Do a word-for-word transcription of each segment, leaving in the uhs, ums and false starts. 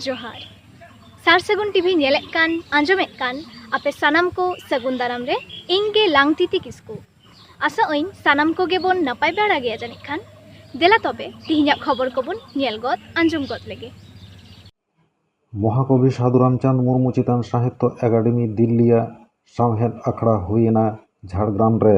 ᱡᱚᱦᱟᱨ᱾ ᱥᱟᱨ ᱥᱟᱹᱜᱩᱱ ᱴᱤᱵᱷᱤ ᱧᱮᱞᱮᱫ ᱠᱟᱱ, ᱟᱸᱡᱚᱢᱮᱫ ᱠᱟᱱ ᱟᱯᱮ ᱥᱟᱱᱟᱢ ᱠᱚ ᱥᱟᱹᱜᱩᱱ ᱫᱟᱨᱟᱢ ᱨᱮ ᱤᱧ ᱜᱮ ᱞᱟᱝᱛᱤᱛᱤ ᱠᱤᱥᱠᱩ᱾ ᱟᱥᱟᱜ ᱟᱹᱧ ᱥᱟᱱᱟᱢ ᱠᱚᱜᱮ ᱵᱚᱱ ᱱᱟᱯᱟᱭ ᱵᱟᱲᱟ ᱜᱮᱭᱟ ᱡᱟᱹᱱᱤᱡ ᱠᱷᱟᱱ᱾ ᱫᱮᱞᱟ ᱛᱚᱵᱮ ᱛᱤᱦᱤᱧᱟᱜ ᱠᱷᱚᱵᱚᱨ ᱠᱚᱵᱚᱱ ᱧᱮᱞ ᱜᱚᱫ, ᱟᱸᱡᱚᱢ ᱜᱚᱫ ᱞᱮᱜᱮ᱾ ᱢᱚᱦᱟᱠᱚᱵᱤ ᱥᱟᱹᱫᱷᱩ ᱨᱟᱢᱪᱟᱸᱫᱽ ᱢᱩᱨᱢᱩ ᱪᱮᱛᱟᱱ ᱥᱟᱦᱤᱛᱛᱚ ᱮᱠᱟᱰᱮᱢᱤ ᱫᱤᱞᱞᱤᱭᱟᱜ ᱥᱟᱶᱦᱮᱫ ᱟᱠᱷᱲᱟ ᱦᱩᱭᱮᱱᱟ ᱡᱷᱟᱲᱜᱨᱟᱢ ᱨᱮ᱾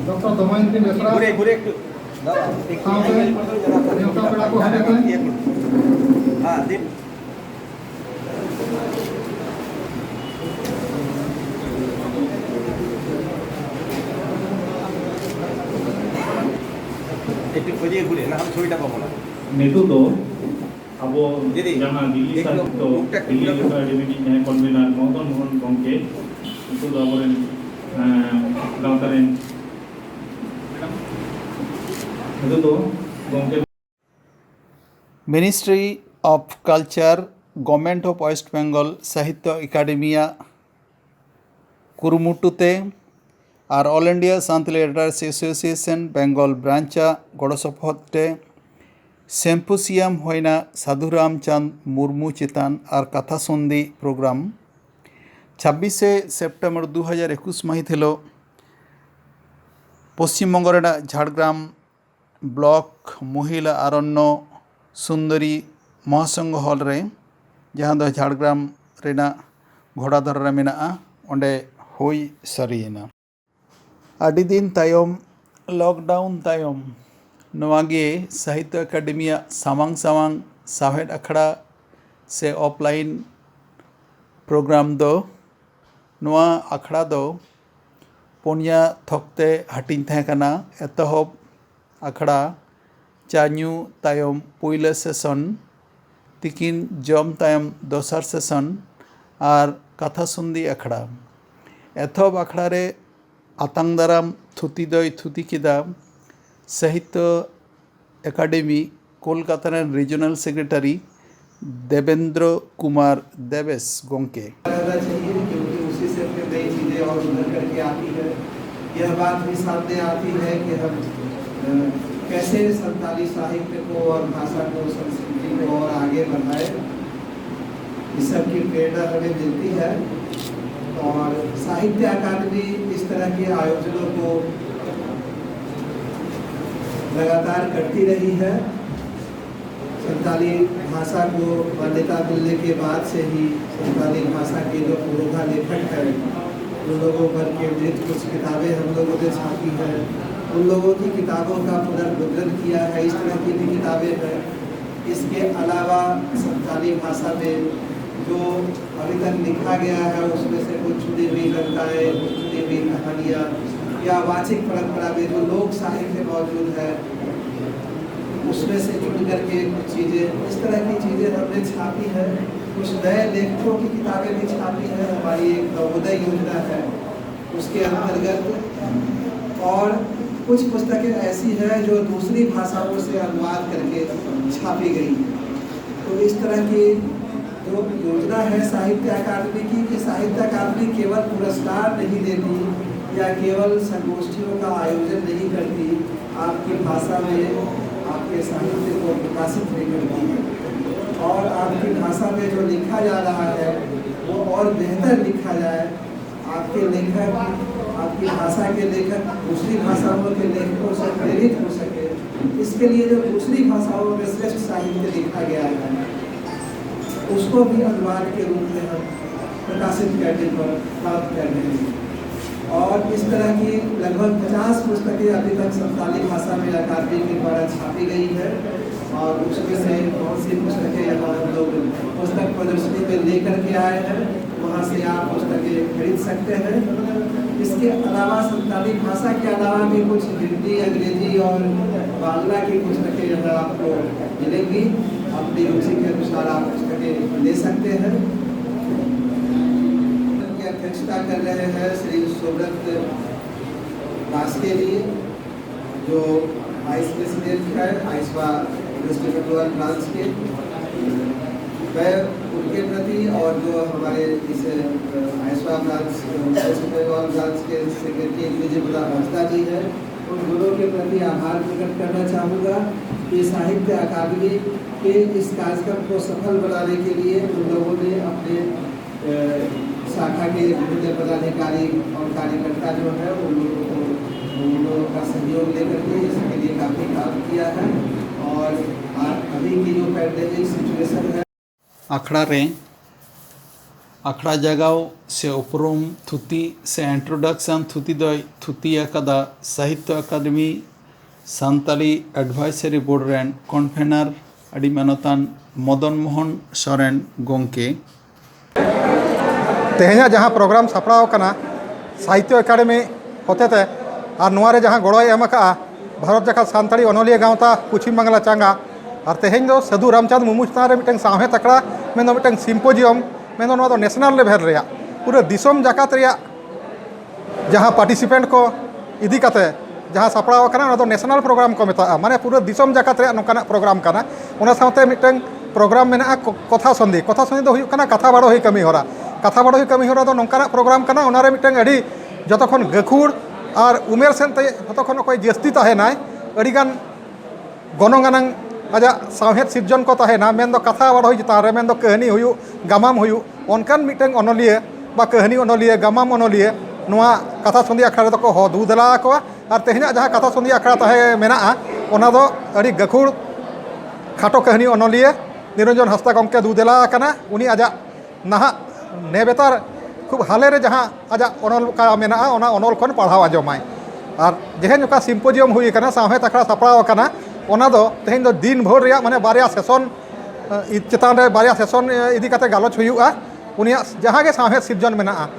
ᱰᱚᱠᱴᱚᱨ ᱫᱚᱢᱚᱭᱚᱱᱛᱤ ᱵᱮᱥᱨᱟ ᱥᱟᱶᱛᱮ ᱱᱮᱣᱛᱟ ᱯᱮᱲᱟ ᱠᱚ ᱦᱮᱡ ᱟᱠᱟᱱᱟ᱾ ᱱᱤᱛᱚᱜ ᱫᱚ ᱟᱵᱚ ᱡᱟᱦᱟᱸ ᱫᱤᱞᱞᱤ ᱥᱟᱦᱤᱛᱛᱚ ᱫᱤᱞᱞᱤ ᱮᱠᱟᱰᱮᱢᱤ ᱨᱤᱱᱤᱡ ᱡᱟᱦᱟᱸᱭ ᱠᱚᱱᱵᱷᱮᱱᱟᱨ ᱢᱚᱫᱚᱱ ᱢᱳᱦᱚᱱ ᱜᱚᱢᱠᱮ, ᱱᱤᱛᱚᱜ ᱫᱚ ᱟᱵᱚᱨᱮᱱ, ᱮᱸ, ᱜᱟᱶᱛᱟ ᱨᱮᱱ, ᱱᱤᱛᱚᱜ ᱫᱚ ᱜᱚᱢᱠᱮ Ministry of Culture, Government of West Bengal ᱥᱟᱦᱤᱛᱛᱚ ᱮᱠᱟᱰᱮᱢᱤᱭᱟᱜ ᱠᱩᱨᱩᱢᱩᱴᱩ ᱛᱮ ᱟᱨ All India Santali Writers Association Bengal branch ᱟᱜ ᱜᱚᱲᱚ ᱥᱚᱯᱚᱦᱚᱫ ᱛᱮ ᱥᱮᱢᱯᱳᱥᱤᱭᱟᱢ ᱦᱩᱭᱱᱟ ᱥᱟᱹᱫᱷᱩ ᱨᱟᱢᱪᱟᱸᱫᱽ ᱢᱩᱨᱢᱩ ᱪᱮᱛᱟᱱ ᱟᱨ ᱠᱟᱛᱷᱟ ᱥᱚᱱᱫᱷᱤ ᱯᱨᱳᱜᱨᱟᱢ᱾ ᱪᱷᱟᱵᱵᱤᱥᱮ ᱥᱮᱯᱴᱮᱢᱵᱚᱨ ᱫᱩ ᱦᱟᱡᱟᱨ ᱮᱠᱩᱥ ᱢᱟᱹᱦᱤᱛ ᱦᱤᱞᱳᱜ ᱯᱚᱥᱪᱤᱢ ᱵᱚᱝᱜᱚ ᱨᱮᱱᱟᱜ ᱡᱷᱟᱲᱜᱨᱟᱢ ᱵᱞᱚᱠ ᱢᱚᱦᱤᱞᱟ ᱟᱨᱚᱱᱱᱚ ᱥᱩᱱᱫᱚᱨᱤ ᱢᱚᱦᱟᱥᱚᱝᱜᱷᱚ ᱦᱚᱞ ᱨᱮ, ᱡᱟᱦᱟᱸ ᱫᱚ ᱡᱷᱟᱲᱜᱨᱟᱢ ᱨᱮᱱᱟᱜ ᱜᱷᱳᱲᱟᱫᱷᱚᱨᱟ ᱨᱮ ᱢᱮᱱᱟᱜᱼᱟ, ᱚᱸᱰᱮ ᱦᱩᱭ ᱥᱟᱹᱨᱤᱭᱮᱱᱟ᱾ ᱟᱹᱰᱤ ᱫᱤᱱ ᱛᱟᱭᱚᱢ, ᱞᱚᱠᱰᱟᱣᱩᱱ ᱛᱟᱭᱚᱢ, ᱱᱚᱣᱟ ᱜᱮ ᱥᱟᱦᱤᱛᱛᱚ ᱮᱠᱟᱰᱮᱢᱤᱭᱟᱜ ᱥᱟᱢᱟᱝ ᱥᱟᱢᱟᱝ ᱥᱟᱶᱦᱮᱫ ᱟᱠᱷᱲᱟ ᱥᱮ ᱚᱯᱷᱞᱟᱭᱤᱱ ᱯᱨᱳᱜᱨᱟᱢ ᱫᱚ᱾ ᱱᱚᱣᱟ ᱟᱠᱷᱲᱟ ᱫᱚ ᱯᱩᱱᱭᱟ ᱛᱷᱚᱠ ᱛᱮ ᱦᱟᱹᱴᱤᱧ ᱛᱟᱦᱮᱸ ᱠᱟᱱᱟ᱾ ᱮᱛᱚᱦᱚᱵ ᱟᱠᱷᱲᱟ, ᱪᱟ ᱧᱩ ᱛᱟᱭᱚᱢ ᱯᱩᱭᱞᱟᱹ ᱥᱮᱥᱚᱱ, ᱛᱤᱠᱤᱱ ᱡᱚᱢ ᱛᱟᱭᱚᱢ ᱫᱚᱥᱟᱨ ᱥᱮᱥᱚᱱ ᱟᱨ ᱠᱟᱛᱷᱟ ᱥᱩᱱᱫᱤ ᱟᱠᱷᱲᱟ᱾ ᱮᱛᱚᱦᱚᱵ ᱟᱠᱷᱲᱟ ᱨᱮ ᱟᱛᱟᱝ ᱫᱟᱨᱟᱢ ᱛᱷᱩᱛᱤ ᱫᱚᱭ ᱛᱷᱩᱛᱤ ᱠᱮᱫᱟ ᱥᱟᱦᱤᱛᱭᱚ ᱮᱠᱟᱰᱮᱢᱤ ᱠᱳᱞᱠᱟᱛᱟ ᱨᱮᱱ ᱨᱤᱡᱚᱱᱟᱞ ᱥᱮᱠᱨᱮᱴᱟᱨᱤ ᱫᱮᱵᱮᱱᱫᱨᱚ ᱠᱩᱢᱟᱨ ᱫᱮᱵᱮᱥ ᱜᱚᱢᱠᱮ᱾ रहना चाहिए, क्योंकि उसी से फिर नई चीज़ें और उभर करके आती है। यह बात भी सामने आती है कि हम, अ, कैसे संताली साहित्य को और भाषा को, संस्कृति को और आगे बढ़ाए, इस सब की प्रेरणा हमें मिलती है। और साहित्य अकादमी इस तरह के आयोजनों को लगातार करती रही है। संताली भाषा को मान्यता मिलने के बाद से ही संताली भाषा के जो पुरोधा लेखक हैं, उन लोगों पर केंद्रित कुछ किताबें हम लोगों ने छापी हैं। उन लोगों की किताबों का पुनर्मुद्रण किया है, इस तरह की भी किताबें हैं। इसके अलावा संताली भाषा में जो अभी तक लिखा गया है, उसमें से कुछ चुनी हुई कविताएं, कुछ चुनी हुई कहानियाँ या वाचिक परंपरा में जो लोक साहित्य मौजूद है, उसमें से चुन करके कुछ चीज़ें, इस तरह की चीज़ें हमने छापी हैं। कुछ नए लेखकों की किताबें भी छापी हैं। हमारी एक नवोदय योजना है, उसके अंतर्गत। और कुछ पुस्तकें ऐसी हैं जो दूसरी भाषाओं से अनुवाद करके छापी गई हैं। तो इस तरह की जो योजना है साहित्य अकादमी की, कि साहित्य अकादमी केवल पुरस्कार नहीं देती या केवल संगोष्ठियों का आयोजन नहीं करती, आपकी भाषा में आपके साहित्य को प्रकाशित भी करती है। और आपकी भाषा में जो लिखा जा रहा है, वो और बेहतर लिखा जाए। आपके लेखक, आपकी भाषा के लेखक दूसरी भाषाओं के लेखकों से प्रेरित हो सके, इसके लिए जो दूसरी भाषाओं में श्रेष्ठ साहित्य लिखा गया है, उसको भी अनुवाद के रूप में हम प्रकाशित करने पर काम कर रहे हैं। और इस तरह की लगभग पचास पुस्तकें अभी तक संताली भाषा में अकादमी के द्वारा छापी गई है। और उसमें से बहुत सी पुस्तकें यहाँ हम लोग पुस्तक प्रदर्शनी में लेकर के आए हैं, वहाँ से आप पुस्तकें खरीद सकते हैं। इसके अलावा संताली भाषा के अलावा भी कुछ हिंदी, अंग्रेजी और बांग्ला की पुस्तकें यहाँ आपको मिलेंगी। अपनी रुचि के अनुसार आप पुस्तकें ले सकते हैं। की अध्यक्षता कर रहे हैं श्री सुब्रत दास के लिए, जो वाइस प्रेसिडेंट है आइसवा वेस्ट बंगाल ब्रांच के। मैं उनके प्रति और जो हमारे इस आइसवा ब्रांच, वेस्ट बंगाल ब्रांच के सेक्रेटरी विजय प्रताप हंसदा जी हैं, उन दोनों के प्रति आभार प्रकट करना चाहूँगा कि साहित्य अकादमी के इस कार्यक्रम को सफल बनाने के लिए उन लोगों ने अपने शाखा के विभिन्न पदाधिकारी और कार्यकर्ता जो है, उन लोगों को, उन लोगों का सहयोग लेकर के इसके लिए काफ़ी काम किया है। और आज अभी की जो पैंडेमिक सिचुएशन है, ᱟᱠᱷᱲᱟ ᱨᱮ ᱟᱠᱷᱲᱟ ᱡᱟᱜᱟᱣ ᱥᱮ ᱩᱯᱨᱩᱢ ᱛᱷᱩᱛᱤ ᱥᱮ ᱤᱱᱴᱨᱳᱰᱟᱠᱥᱚᱱ ᱛᱷᱩᱛᱤ ᱫᱚᱭ ᱛᱷᱩᱛᱤ ᱟᱠᱟᱫᱟ ᱥᱟᱦᱤᱛᱛᱚ ᱟᱠᱟᱫᱮᱢᱤ ᱥᱟᱱᱛᱟᱲᱤ ᱮᱰᱵᱷᱟᱭᱥᱟᱨᱤ ᱵᱳᱨᱰ ᱨᱮᱱ ᱠᱚᱱᱵᱷᱮᱱᱟᱨ ᱟᱹᱰᱤ ᱢᱟᱱᱚᱛᱟᱱ ᱢᱚᱫᱚᱱ ᱢᱳᱦᱚᱱ ᱥᱚᱨᱮᱱ ᱜᱚᱢᱠᱮ᱾ ᱛᱮᱦᱮᱧᱟᱜ ᱡᱟᱦᱟᱸ ᱯᱨᱳᱜᱨᱟᱢ ᱥᱟᱯᱲᱟᱣ ᱟᱠᱟᱱᱟ ᱥᱟᱦᱤᱛᱛᱚ ᱮᱠᱟᱰᱮᱢᱤ ᱦᱚᱛᱮᱛᱮ, ᱟᱨ ᱱᱚᱣᱟ ᱨᱮ ᱡᱟᱦᱟᱸ ᱜᱚᱲᱚᱭ ᱮᱢ ᱟᱠᱟᱫᱼᱟ ᱵᱷᱟᱨᱚᱛ ᱡᱟᱠᱟᱛ ᱥᱟᱱᱛᱟᱲᱤ ᱚᱱᱚᱞᱤᱭᱟᱹ ᱜᱟᱶᱛᱟ ᱯᱚᱪᱷᱤᱢ ᱵᱟᱝᱞᱟ ᱪᱟᱸᱜᱟ, ᱟᱨ ᱛᱮᱦᱮᱧ ᱫᱚ ᱥᱟᱹᱫᱷᱩ ᱨᱟᱢᱪᱟᱸᱫᱽ ᱢᱩᱨᱢᱩ ᱪᱮᱛᱟᱱ ᱨᱮ ᱢᱤᱫᱴᱟᱝ ᱥᱟᱶᱦᱮᱫ ᱟᱠᱷᱲᱟ, ᱢᱮᱱᱫᱚ ᱢᱤᱫᱴᱟᱝ ᱥᱤᱢᱯᱳᱡᱤᱭᱟᱢ, ᱢᱮᱱᱫᱚ ᱱᱚᱣᱟ ᱫᱚ ᱱᱮᱥᱱᱟᱞ ᱞᱮᱵᱷᱮᱞ ᱨᱮᱭᱟᱜ, ᱯᱩᱨᱟᱹ ᱫᱤᱥᱚᱢ ᱡᱟᱠᱟᱛ ᱨᱮᱭᱟᱜ ᱡᱟᱦᱟᱸ ᱯᱟᱨᱴᱤᱥᱤᱯᱮᱱᱴ ᱠᱚ ᱤᱫᱤ ᱠᱟᱛᱮ ᱡᱟᱦᱟᱸ ᱥᱟᱯᱲᱟᱣ ᱟᱠᱟᱱᱟ, ᱚᱱᱟ ᱫᱚ ᱱᱮᱥᱱᱟᱞ ᱯᱨᱳᱜᱨᱟᱢ ᱠᱚ ᱢᱮᱛᱟᱜᱼᱟ, ᱢᱟᱱᱮ ᱯᱩᱨᱟᱹ ᱫᱤᱥᱚᱢ ᱡᱟᱠᱟᱛ ᱨᱮᱭᱟᱜ ᱱᱚᱝᱠᱟᱱᱟᱜ ᱯᱨᱳᱜᱨᱟᱢ ᱠᱟᱱᱟ᱾ ᱚᱱᱟ ᱥᱟᱶᱛᱮ ᱢᱤᱫᱴᱟᱝ ᱯᱨᱳᱜᱨᱟᱢ ᱢᱮᱱᱟᱜᱼᱟ ᱠᱚ- ᱠᱚᱛᱷᱟ ᱥᱚᱱᱫᱷᱤ᱾ ᱠᱚᱛᱷᱟ ᱥᱚᱱᱫᱷᱤ ᱫᱚ ᱦᱩᱭᱩᱜ ᱠᱟᱱᱟ ᱠᱟᱛᱷᱟ ᱵᱟᱲᱚᱦᱤ ᱠᱟᱹᱢᱤ ᱦᱚᱨᱟ᱾ ᱠᱟᱛᱷᱟ ᱵᱟᱲᱚᱦᱤ ᱠᱟᱹᱢᱤ ᱦᱚᱨᱟ ᱫᱚ ᱱᱚᱝᱠᱟᱱᱟᱜ ᱯᱨᱳᱜᱨᱟᱢ ᱠᱟᱱᱟ, ᱚᱱᱟᱨᱮ ᱢᱤᱫᱴᱟᱝ ᱟᱹᱰᱤ ᱡᱚᱛᱚ ᱠᱷᱚᱱ ᱜᱟᱹᱠᱷᱩᱲ ᱟᱨ ᱩᱢᱮᱨ ᱥᱮᱫ ᱛᱮ ᱡᱚᱛᱚ ᱠᱷᱚᱱ ᱚᱠᱚᱭ ᱡᱟᱹᱥᱛᱤ ᱛᱟᱦᱮᱱᱟᱭ, ᱟᱹᱰᱤᱜᱟᱱ ᱜᱚᱱᱚᱝ ᱟᱱᱟᱝ ᱟᱡᱟᱜ ᱥᱟᱶᱦᱮᱫ ᱥᱤᱨᱡᱚᱱ ᱠᱚ ᱛᱟᱦᱮᱱᱟ, ᱢᱮᱱᱫᱚ ᱠᱟᱛᱷᱟ ᱵᱟᱲᱦᱚᱭ ᱪᱮᱛᱟᱱ ᱨᱮ, ᱢᱮᱱᱫᱚ ᱠᱟᱹᱦᱱᱤ ᱦᱩᱭᱩᱜ, ᱜᱟᱢᱟᱢ ᱦᱩᱭᱩᱜ, ᱚᱱᱠᱟᱱ ᱢᱤᱫᱴᱟᱝ ᱚᱱᱚᱞᱤᱭᱟᱹ ᱵᱟ ᱠᱟᱹᱦᱱᱤ ᱚᱱᱚᱞᱤᱭᱟᱹ, ᱜᱟᱢᱟᱢ ᱚᱱᱚᱞᱤᱭᱟᱹ ᱱᱚᱣᱟ ᱠᱟᱛᱷᱟ ᱥᱚᱱᱫᱷᱤ ᱟᱠᱷᱲᱟ ᱨᱮᱫᱚ ᱠᱚ ᱦᱚᱦᱚ ᱫᱩ ᱫᱮᱞᱟ ᱟᱠᱚᱣᱟ᱾ ᱟᱨ ᱛᱮᱦᱮᱧᱟᱜ ᱡᱟᱦᱟᱸ ᱠᱟᱛᱷᱟ ᱥᱚᱱᱫᱷᱤ ᱟᱠᱷᱲᱟ ᱛᱟᱦᱮᱸ ᱢᱮᱱᱟᱜᱼᱟ, ᱚᱱᱟ ᱫᱚ ᱟᱹᱰᱤ ᱜᱟᱹᱠᱷᱩᱲ ᱠᱷᱟᱴᱚ ᱠᱟᱹᱦᱱᱤ ᱚᱱᱚᱞᱤᱭᱟᱹ ᱱᱤᱨᱚᱧᱡᱚᱱ ᱦᱟᱸᱥᱫᱟ ᱜᱚᱢᱠᱮ ᱫᱩ ᱫᱮᱞᱟ ᱟᱠᱟᱱᱟ᱾ ᱩᱱᱤ ᱟᱡᱟᱜ ᱱᱟᱦᱟᱜ ᱱᱮᱵᱮᱛᱟᱨ ᱠᱷᱩᱵ ᱦᱟᱞᱮ ᱨᱮ ᱡᱟᱦᱟᱸ ᱟᱡᱟᱜ ᱚᱱᱚᱞ ᱠᱟ ᱢᱮᱱᱟᱜᱼᱟ, ᱚᱱᱟ ᱚᱱᱚᱞ ᱠᱷᱚᱱ ᱯᱟᱲᱦᱟᱣ ᱟᱸᱡᱚᱢᱟᱭ᱾ ᱟᱨ ᱡᱮᱦᱮᱧ ᱚᱠᱟ ᱥᱤᱢᱯᱳᱡᱤᱭᱟᱢ ᱦᱩᱭ ᱟᱠᱟᱱᱟ, ᱥᱟᱶᱦᱮᱫ ᱟᱠᱷᱲᱟ ᱥᱟᱯᱲᱟᱣ ᱟᱠᱟᱱᱟ, ᱚᱱᱟ ᱫᱚ ᱛᱮᱦᱮᱧ ᱫᱚ ᱫᱤᱱ ᱵᱷᱳᱨ ᱨᱮᱭᱟᱜ, ᱢᱟᱱᱮ ᱵᱟᱨᱭᱟ ᱥᱮᱥᱚᱱ ᱪᱮᱛᱟᱱ ᱨᱮ ᱵᱟᱨᱭᱟ ᱥᱮᱥᱚᱱ ᱤᱫᱤ ᱠᱟᱛᱮ ᱜᱟᱞᱚᱪ ᱦᱩᱭᱩᱜᱼᱟ᱾ ᱩᱱᱤᱭᱟᱜ ᱡᱟᱦᱟᱸ ᱜᱮ ᱥᱟᱶᱦᱮᱫ ᱥᱤᱨᱡᱚᱱ ᱢᱮᱱᱟᱜᱼᱟ,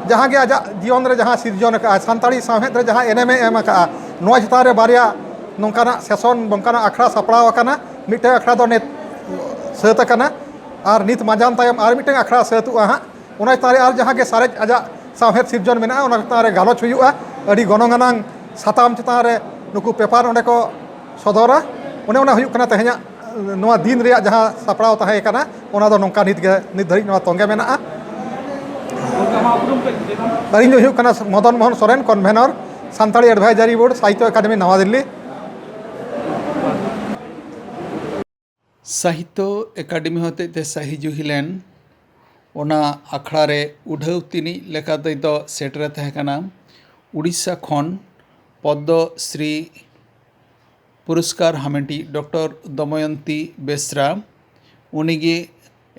ᱡᱟᱦᱟᱸ ᱜᱮ ᱟᱡᱟᱜ ᱡᱤᱭᱚᱱ ᱨᱮ ᱡᱟᱦᱟᱸ ᱥᱤᱨᱡᱚᱱ ᱟᱠᱟᱫᱼᱟ, ᱥᱟᱱᱛᱟᱲᱤ ᱥᱟᱶᱦᱮᱫ ᱨᱮ ᱡᱟᱦᱟᱸ ᱮᱱᱮᱢᱮ ᱮᱢ ᱟᱠᱟᱫᱼᱟ, ᱱᱚᱣᱟ ᱪᱮᱛᱟᱱ ᱨᱮ ᱵᱟᱨᱭᱟ ᱱᱚᱝᱠᱟᱱᱟᱜ ᱥᱮᱥᱚᱱ, ᱱᱚᱝᱠᱟᱱᱟᱜ ᱟᱠᱷᱲᱟ ᱥᱟᱯᱲᱟᱣ ᱟᱠᱟᱱᱟ᱾ ᱢᱤᱫᱴᱟᱝ ᱟᱠᱷᱲᱟ ᱫᱚ ᱱᱤᱛ ᱥᱟᱹᱛ ᱟᱠᱟᱱᱟ᱾ ᱟᱨ ᱱᱤᱛ ᱢᱟᱸᱡᱟᱱ ᱛᱟᱭᱚᱢ ᱟᱨ ᱢᱤᱫᱴᱟᱝ ᱟᱠᱷᱲᱟ ᱥᱟᱹᱛᱩᱜᱼᱟ ᱦᱟᱸᱜ᱾ ᱚᱱᱟ ᱪᱮᱛᱟᱱ ᱨᱮ ᱟᱨ ᱡᱟᱦᱟᱸ ᱜᱮ ᱥᱟᱨᱮᱡ ᱟᱡᱟᱜ ᱥᱟᱶᱦᱮᱫ ᱥᱤᱨᱡᱚᱱ ᱢᱮᱱᱟᱜᱼᱟ, ᱚᱱᱟ ᱪᱮᱛᱟᱱ ᱨᱮ ᱜᱟᱞᱚᱪ ᱦᱩᱭᱩᱜᱼᱟ᱾ ᱟᱹᱰᱤ ᱜᱚᱱᱚᱝ ᱟᱱᱟᱝ ᱥᱟᱛᱟᱢ ᱪᱮᱛᱟᱱ ᱨᱮ ᱱᱩᱠᱩ ᱯᱮᱯᱟᱨ ᱚᱸᱰᱮ ᱠᱚ ᱥᱚᱫᱚᱨᱟ᱾ ᱚᱱᱮ ᱚᱱᱟ ᱦᱩᱭᱩᱜ ᱠᱟᱱᱟ ᱛᱮᱦᱮᱧᱟᱜ ᱱᱚᱣᱟ ᱫᱤᱱ ᱨᱮᱭᱟᱜ ᱡᱟᱦᱟᱸ ᱥᱟᱯᱲᱟᱣ ᱛᱟᱦᱮᱸ ᱠᱟᱱᱟ, ᱚᱱᱟ ᱫᱚ ᱱᱚᱝᱠᱟ ᱱᱤᱛ ᱜᱮ, ᱱᱤᱛ ᱫᱷᱟᱹᱨᱤᱡ ᱱᱚᱣᱟ ᱛᱚᱸᱜᱮ ᱢᱮᱱᱟᱜᱼᱟ᱾ ᱟᱨ ᱤᱧ ᱫᱚ ᱦᱩᱭᱩᱜ ᱠᱟᱱᱟ Madan Mohan Soren, convenor, Santali advisory board, Sahitya academy, ᱱᱟᱣᱟ ᱫᱤᱞᱞᱤ᱾ ᱥᱟᱦᱤᱛᱛᱚ ᱮᱠᱟᱰᱮᱢᱤ ᱦᱚᱛᱮᱡ ᱛᱮ ᱥᱟᱹᱦᱤ ᱡᱩᱦᱤ ᱞᱮᱱ ᱚᱱᱟ ᱟᱠᱷᱲᱟ ᱨᱮ ᱩᱰᱷᱟᱹᱣ ᱛᱤᱱᱤᱡ ᱞᱮᱠᱟᱛᱮ ᱫᱚ ᱥᱮᱴᱮᱨ ᱛᱟᱦᱮᱸ ᱠᱟᱱᱟ ᱩᱲᱤᱥᱥᱟ ᱠᱷᱚᱱ ᱯᱚᱫᱽᱫᱚ ᱥᱨᱤ ᱯᱩᱨᱚᱥᱠᱟᱨ ᱦᱟᱢᱮᱴᱤᱡ ᱰᱚᱠᱴᱚᱨ ᱫᱚᱢᱚᱭᱚᱱᱛᱤ ᱵᱮᱥᱨᱟ᱾ ᱩᱱᱤᱜᱮ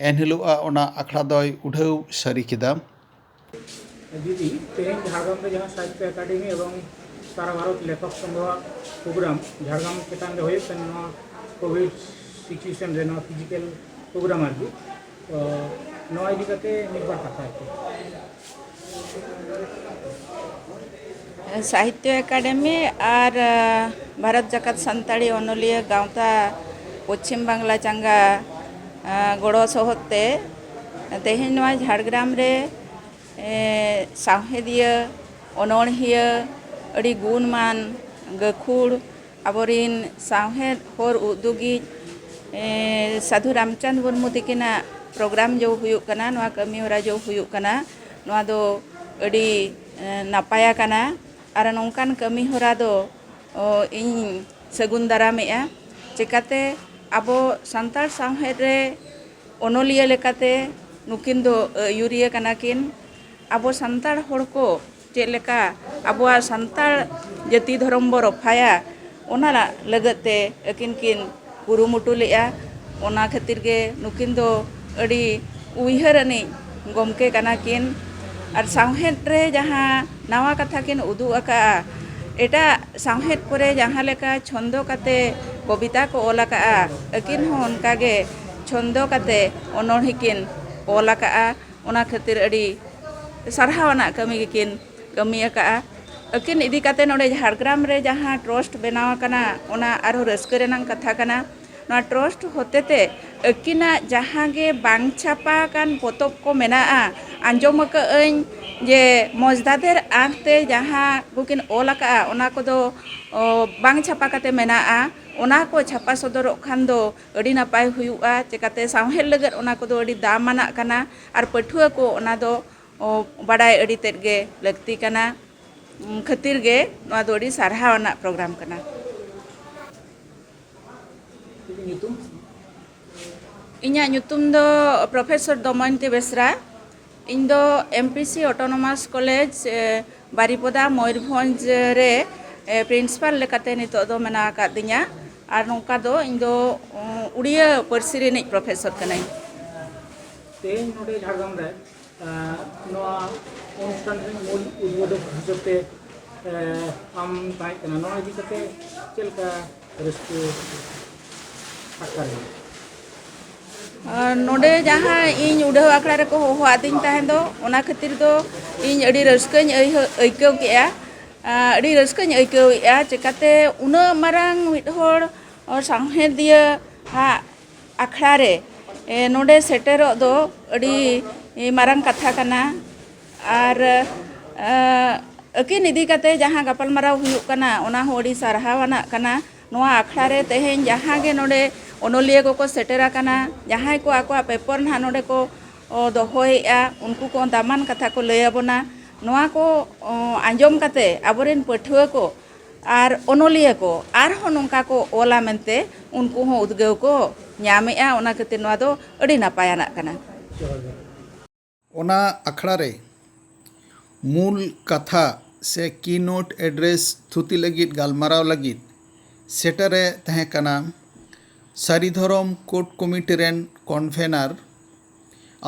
ᱮᱱᱦᱤᱞᱳᱜᱼᱟ ᱚᱱᱟ ᱟᱠᱷᱲᱟ ᱫᱚᱭ ᱩᱰᱷᱟᱹᱣ ᱥᱟᱹᱨᱤ ᱠᱮᱫᱟ᱾ ᱫᱤᱫᱤ, ᱛᱮᱦᱮᱧ ᱡᱷᱟᱲᱜᱨᱟᱢ ᱨᱮ ᱡᱟᱦᱟᱸ ᱥᱟᱦᱤᱛᱛᱚ ᱮᱠᱟᱰᱮᱢᱤ ᱮᱵᱚᱝ ᱥᱟᱨᱟ ᱵᱷᱟᱨᱚᱛ ᱞᱮᱠᱷᱚᱠ ᱥᱚᱝᱜᱷᱚᱣᱟᱜ ᱯᱨᱳᱜᱨᱟᱢ ᱡᱷᱟᱲᱜᱨᱟᱢ ᱪᱮᱛᱟᱱ ᱨᱮ ᱦᱩᱭᱩᱜ ᱠᱟᱱᱟ, ᱱᱚᱣᱟ ᱠᱳᱵᱷᱤᱰ ᱥᱤᱪᱩᱭᱮᱥᱚᱱ ᱨᱮ ᱱᱚᱣᱟ ᱯᱷᱤᱡᱤᱠᱮᱞ ᱯᱨᱳᱜᱨᱟᱢ ᱟᱨᱠᱤ, ᱛᱚ ᱱᱚᱣᱟ ᱤᱫᱤ ᱠᱟᱛᱮ ᱢᱤᱫ ᱵᱟᱨ ᱠᱟᱛᱷᱟ ᱟᱨᱠᱤ᱾ ᱥᱟᱦᱤᱛᱛᱚ ᱮᱠᱟᱰᱮᱢᱤ ᱟᱨ, ᱟᱸ, ᱵᱷᱟᱨᱚᱛ ᱡᱟᱠᱟᱛ ᱥᱟᱱᱛᱟᱲᱤ ᱚᱱᱚᱞᱤᱭᱟᱹ ᱜᱟᱶᱛᱟ ᱯᱚᱪᱷᱤᱢ ᱵᱟᱝᱞᱟ ᱪᱟᱸᱜᱟ, ᱟᱸ, ᱜᱚᱲᱚ ᱥᱚᱦᱚᱫ ᱛᱮ ᱛᱮᱦᱮᱧ ᱱᱚᱣᱟ ᱡᱷᱟᱲᱜᱨᱟᱢ ᱨᱮ, ᱮᱸ, ᱥᱟᱶᱦᱮᱫᱤᱭᱟᱹ, ᱚᱱᱚᱬᱦᱤᱭᱟᱹ, ᱟᱹᱰᱤ ᱜᱩᱱᱢᱟᱱ ᱜᱟᱹᱠᱷᱩᱲ ᱟᱵᱚᱨᱤᱱ ᱥᱟᱶᱦᱮᱫ ᱦᱚᱨ ᱩᱫᱩᱜᱤᱡ, ᱮᱸ, ᱥᱟᱹᱫᱷᱩ ᱨᱟᱢᱪᱟᱸᱫᱽ ᱢᱩᱨᱢᱩ ᱛᱤᱠᱤᱱᱟᱜ ᱯᱨᱳᱜᱨᱟᱢ ᱡᱚ ᱦᱩᱭᱩᱜ ᱠᱟᱱᱟ, ᱱᱚᱣᱟ ᱠᱟᱹᱢᱤ ᱦᱚᱨᱟ ᱡᱚ ᱦᱩᱭᱩᱜ ᱠᱟᱱᱟ, ᱱᱚᱣᱟ ᱫᱚ ᱟᱹᱰᱤ, ᱮᱸ, ᱱᱟᱯᱟᱭ ᱟᱠᱟᱱᱟ᱾ ᱟᱨ ᱱᱚᱝᱠᱟᱱ ᱠᱟᱹᱢᱤ ᱦᱚᱨᱟ ᱫᱚ, ᱚ, ᱤᱧ ᱥᱟᱹᱜᱩᱱ ᱫᱟᱨᱟᱢᱮᱜᱼᱟ᱾ ᱪᱮᱠᱟᱛᱮ ᱟᱵᱚ ᱥᱟᱱᱛᱟᱲ ᱥᱟᱶᱦᱮᱫ ᱨᱮ ᱚᱱᱚᱞᱤᱭᱟᱹ ᱞᱮᱠᱟᱛᱮ ᱱᱩᱠᱤᱱ ᱫᱚ ᱟᱹᱭᱩᱨᱤᱭᱟᱹ ᱠᱟᱱᱟ ᱠᱤᱱ᱾ ᱟᱵᱚ ᱥᱟᱱᱛᱟᱲ ᱦᱚᱲ ᱠᱚ ᱪᱮᱫ ᱞᱮᱠᱟ ᱟᱵᱚᱣᱟᱜ ᱥᱟᱱᱛᱟᱲ ᱡᱟᱹᱛᱤ ᱫᱷᱚᱨᱚᱢ ᱵᱚ ᱨᱚᱯᱷᱟᱭᱟ, ᱚᱱᱟ ᱞᱟᱹᱜᱤᱫ ᱛᱮ ᱟᱹᱠᱤᱱ ᱠᱤᱱ ᱠᱩᱨᱩᱢᱩᱴᱩ ᱞᱮᱫᱼᱟ᱾ ᱚᱱᱟ ᱠᱷᱟᱹᱛᱤᱨ ᱜᱮ ᱱᱩᱠᱤᱱ ᱫᱚ ᱟᱹᱰᱤ ᱩᱭᱦᱟᱹᱨ ᱟᱹᱱᱤᱡ ᱜᱚᱢᱠᱮ ᱠᱟᱱᱟ ᱠᱤᱱ᱾ ᱟᱨ ᱥᱟᱶᱦᱮᱫ ᱨᱮ ᱡᱟᱦᱟᱸ ᱱᱟᱣᱟ ᱠᱟᱛᱷᱟ ᱠᱤᱱ ᱩᱫᱩᱜ ᱟᱠᱟᱫᱼᱟ, ᱮᱴᱟᱜ ᱥᱟᱶᱦᱮᱫ ᱠᱚᱨᱮ ᱡᱟᱦᱟᱸ ᱞᱮᱠᱟ ᱪᱷᱚᱱᱫᱚ ᱠᱟᱛᱮ ᱠᱚᱵᱤᱛᱟ ᱠᱚ ᱚᱞ ᱟᱠᱟᱫᱼᱟ, ᱟᱹᱠᱤᱱ ᱦᱚᱸ ᱚᱱᱠᱟ ᱜᱮ ᱪᱷᱚᱱᱫᱚ ᱠᱟᱛᱮ ᱚᱱᱚᱬᱦᱮ ᱠᱤᱱ ᱚᱞ ᱟᱠᱟᱫᱼᱟ᱾ ᱚᱱᱟ ᱠᱷᱟᱹᱛᱤᱨ ᱟᱹᱰᱤ ᱥᱟᱨᱦᱟᱣ ᱟᱱᱟᱜ ᱠᱟᱹᱢᱤ ᱜᱮᱠᱤᱱ ᱠᱟᱹᱢᱤ ᱟᱠᱟᱫᱼᱟ᱾ ᱟᱹᱠᱤᱱ ᱤᱫᱤ ᱠᱟᱛᱮ ᱱᱚᱰᱮ ᱡᱷᱟᱲᱜᱨᱟᱢ ᱨᱮ ᱡᱟᱦᱟᱸ ᱴᱨᱟᱥᱴ ᱵᱮᱱᱟᱣ ᱟᱠᱟᱱᱟ, ᱚᱱᱟ ᱟᱨᱦᱚᱸ ᱨᱟᱹᱥᱠᱟᱹ ᱨᱮᱱᱟᱜ ᱠᱟᱛᱷᱟ ᱠᱟᱱᱟ᱾ ᱱᱚᱣᱟ ᱴᱨᱟᱥᱴ ᱦᱚᱛᱮᱛᱮ ᱟᱹᱠᱤᱱᱟᱜ ᱡᱟᱦᱟᱸ ᱜᱮ ᱵᱟᱝ ᱪᱷᱟᱯᱟ ᱟᱠᱟᱱ ᱯᱚᱛᱚᱵ ᱠᱚ ᱢᱮᱱᱟᱜᱼᱟ, ᱟᱸᱡᱚᱢ ᱟᱠᱟᱫ ᱟᱹᱧ ᱡᱮ ᱢᱚᱡᱽᱫᱟᱫᱮᱨ ᱟᱸᱠ ᱛᱮ ᱡᱟᱦᱟᱸ ᱠᱚᱠᱤᱱ ᱚᱞ ᱟᱠᱟᱫᱼᱟ, ᱚᱱᱟ ᱠᱚᱫᱚ, ᱚ, ᱵᱟᱝ ᱪᱷᱟᱯᱟ ᱠᱟᱛᱮ ᱢᱮᱱᱟᱜᱼᱟ᱾ ᱚᱱᱟ ᱠᱚ ᱪᱷᱟᱯᱟ ᱥᱚᱫᱚᱨᱚᱜ ᱠᱷᱟᱱ ᱫᱚ ᱟᱹᱰᱤ ᱱᱟᱯᱟᱭ ᱦᱩᱭᱩᱜᱼᱟ᱾ ᱪᱮᱠᱟᱛᱮ ᱥᱟᱶᱦᱮᱫ ᱞᱟᱹᱜᱤᱫ ᱚᱱᱟ ᱠᱚᱫᱚ ᱟᱹᱰᱤ ᱫᱟᱢᱟᱱᱟᱜ ᱠᱟᱱᱟ ᱟᱨ ᱯᱟᱹᱴᱷᱩᱣᱟᱹ ᱠᱚ ᱚᱱᱟ ᱫᱚ, ᱚ, ᱵᱟᱰᱟᱭ ᱟᱹᱰᱤ ᱛᱮᱫ ᱜᱮ ᱞᱟᱹᱠᱛᱤ ᱠᱟᱱᱟ᱾ ᱩᱢ, ᱠᱷᱟᱹᱛᱤᱨ ᱜᱮ ᱱᱚᱣᱟ ᱫᱚ ᱟᱹᱰᱤ ᱥᱟᱨᱦᱟᱣ ᱟᱱᱟᱜ ᱯᱨᱳᱜᱨᱟᱢ ᱠᱟᱱᱟ᱾ ᱪᱮᱫ ᱧᱩᱛᱩᱢ? ᱤᱧᱟᱹᱜ ᱧᱩᱛᱩᱢ ᱫᱚ ᱯᱨᱚᱯᱷᱮᱥᱚᱨ ᱫᱚᱢᱚᱭᱚᱱᱛᱤ ᱵᱮᱥᱨᱟ᱾ ᱤᱧ ᱫᱚ M P C Autonomous College, ᱮ, ᱵᱟᱨᱤᱯᱚᱫᱟ, ᱢᱚᱭᱩᱨᱵᱷᱚᱸᱡᱽ ᱨᱮ, ᱮ, ᱯᱨᱤᱱᱥᱤᱯᱟᱞ ᱞᱮᱠᱟᱛᱮ ᱱᱤᱛᱚᱜ ᱫᱚ ᱢᱮᱱᱟᱜ ᱟᱠᱟᱫᱤᱧᱟ᱾ ᱟᱨ ᱱᱚᱝᱠᱟ ᱫᱚ ᱤᱧ ᱫᱚ, ᱩᱸ, ᱩᱲᱤᱭᱟᱹ ᱯᱟᱹᱨᱥᱤ ᱨᱤᱱᱤᱡ ᱯᱨᱚᱯᱷᱮᱥᱚᱨ ᱠᱟᱹᱱᱟᱹᱧ᱾ ᱛᱮᱦᱮᱧ ᱱᱚᱰᱮ ᱡᱷᱟᱲᱜᱨᱟᱢ ᱨᱮ, ᱮ, ᱱᱚᱣᱟ ᱚᱱᱩᱥᱴᱷᱟᱱ ᱨᱮᱱ ᱢᱩᱞ ᱩᱫᱵᱳᱫᱷᱚᱠ ᱦᱤᱥᱟᱹᱵ ᱛᱮ, ᱮ, ᱟᱢ ᱛᱟᱦᱮᱸ ᱠᱟᱱᱟ᱾ ᱱᱚᱣᱟ ᱤᱫᱤ ᱠᱟᱛᱮ ᱪᱮᱫ ᱞᱮᱠᱟ ᱨᱟᱹᱥᱠᱟᱹ ᱟᱴᱠᱟᱨ ᱮᱱᱟ? ᱟᱨ ᱱᱚᱰᱮ ᱡᱟᱦᱟᱸ ᱤᱧ ᱩᱰᱷᱟᱹᱣ ᱟᱠᱷᱲᱟ ᱨᱮᱠᱚ ᱦᱚᱦᱚ ᱟᱹᱫᱤᱧ ᱛᱟᱦᱮᱸ ᱫᱚ, ᱚᱱᱟ ᱠᱷᱟᱹᱛᱤᱨ ᱫᱚ ᱤᱧ ᱟᱹᱰᱤ ᱨᱟᱹᱥᱠᱟᱹᱧ ᱟᱹᱭᱦᱟᱹ-, ᱟᱹᱭᱠᱟᱹᱣ ᱠᱮᱜᱼᱟ᱾ ᱟᱨ ᱟᱹᱰᱤ ᱨᱟᱹᱥᱠᱟᱹᱧ ᱟᱹᱭᱠᱟᱹᱣᱮᱫᱼᱟ᱾ ᱪᱮᱠᱟᱛᱮ ᱩᱱᱟᱹᱜ ᱢᱟᱨᱟᱝ ᱢᱤᱫ ᱦᱚᱲ ᱥᱟᱶᱦᱮᱫᱤᱭᱟᱹ ᱦᱟᱜ ᱟᱠᱷᱲᱟ ᱨᱮ, ᱮ, ᱱᱚᱰᱮ ᱥᱮᱴᱮᱨᱚᱜ ᱫᱚ ᱟᱹᱰᱤ, ᱮ, ᱢᱟᱨᱟᱝ ᱠᱟᱛᱷᱟ ᱠᱟᱱᱟ᱾ ᱟᱨ, ᱮ, ᱟᱹᱠᱤᱱ ᱤᱫᱤ ᱠᱟᱛᱮ ᱡᱟᱦᱟᱸ ᱜᱟᱯᱟᱞᱢᱟᱨᱟᱣ ᱦᱩᱭᱩᱜ ᱠᱟᱱᱟ, ᱚᱱᱟ ᱦᱚᱸ ᱟᱹᱰᱤ ᱥᱟᱨᱦᱟᱣ ᱟᱱᱟᱜ ᱠᱟᱱᱟ᱾ ᱱᱚᱣᱟ ᱟᱠᱷᱲᱟ ᱨᱮ ᱛᱮᱦᱮᱧ ᱡᱟᱦᱟᱸ ᱜᱮ ᱱᱚᱰᱮ ᱚᱱᱚᱞᱤᱭᱟᱹ ᱠᱚᱠᱚ ᱥᱮᱴᱮᱨ ᱟᱠᱟᱱᱟ, ᱡᱟᱦᱟᱸᱭ ᱠᱚ ᱟᱠᱚᱣᱟᱜ ᱯᱮᱯᱚᱨ ᱱᱟᱦᱟᱜ ᱱᱚᱰᱮ ᱠᱚ, ᱚ, ᱫᱚᱦᱚᱭᱮᱫᱼᱟ, ᱩᱱᱠᱩ ᱠᱚ ᱫᱟᱢᱟᱱ ᱠᱟᱛᱷᱟ ᱠᱚ ᱞᱟᱹᱭ ᱟᱵᱚᱱᱟ᱾ ᱱᱚᱣᱟ ᱠᱚ, ᱚ, ᱟᱸᱡᱚᱢ ᱠᱟᱛᱮ ᱟᱵᱚᱨᱮᱱ ᱯᱟᱹᱴᱷᱩᱣᱟᱹ ᱠᱚ ᱟᱨ ᱚᱱᱚᱞᱤᱭᱟᱹ ᱠᱚ ᱟᱨᱦᱚᱸ ᱱᱚᱝᱠᱟ ᱠᱚ ᱚᱞᱟ ᱢᱮᱱᱛᱮ ᱩᱱᱠᱩ ᱦᱚᱸ ᱩᱫᱽᱜᱟᱹᱣ ᱠᱚ ᱧᱟᱢᱮᱜᱼᱟ᱾ ᱚᱱᱟ ᱠᱷᱟᱹᱛᱤᱨ ᱱᱚᱣᱟ ᱫᱚ ᱟᱹᱰᱤ ᱱᱟᱯᱟᱭᱟᱱᱟᱜ ᱠᱟᱱᱟ᱾ ᱚᱱᱟ ᱟᱠᱷᱲᱟ ᱨᱮ ᱢᱩᱞ ᱠᱟᱛᱷᱟ ᱥᱮ keynote address ᱛᱷᱩᱛᱤ ᱞᱟᱹᱜᱤᱫ ᱜᱟᱞᱢᱟᱨᱟᱣ ᱞᱟᱹᱜᱤᱫ ᱥᱮᱴᱮᱨᱮ ᱛᱟᱦᱮᱸ ᱠᱟᱱᱟ ᱥᱟᱹᱨᱤ ᱫᱷᱚᱨᱚᱢ ᱠᱳᱰ ᱠᱚᱢᱤᱴᱤ ᱨᱮᱱ ᱠᱚᱱᱵᱷᱮᱱᱟᱨ,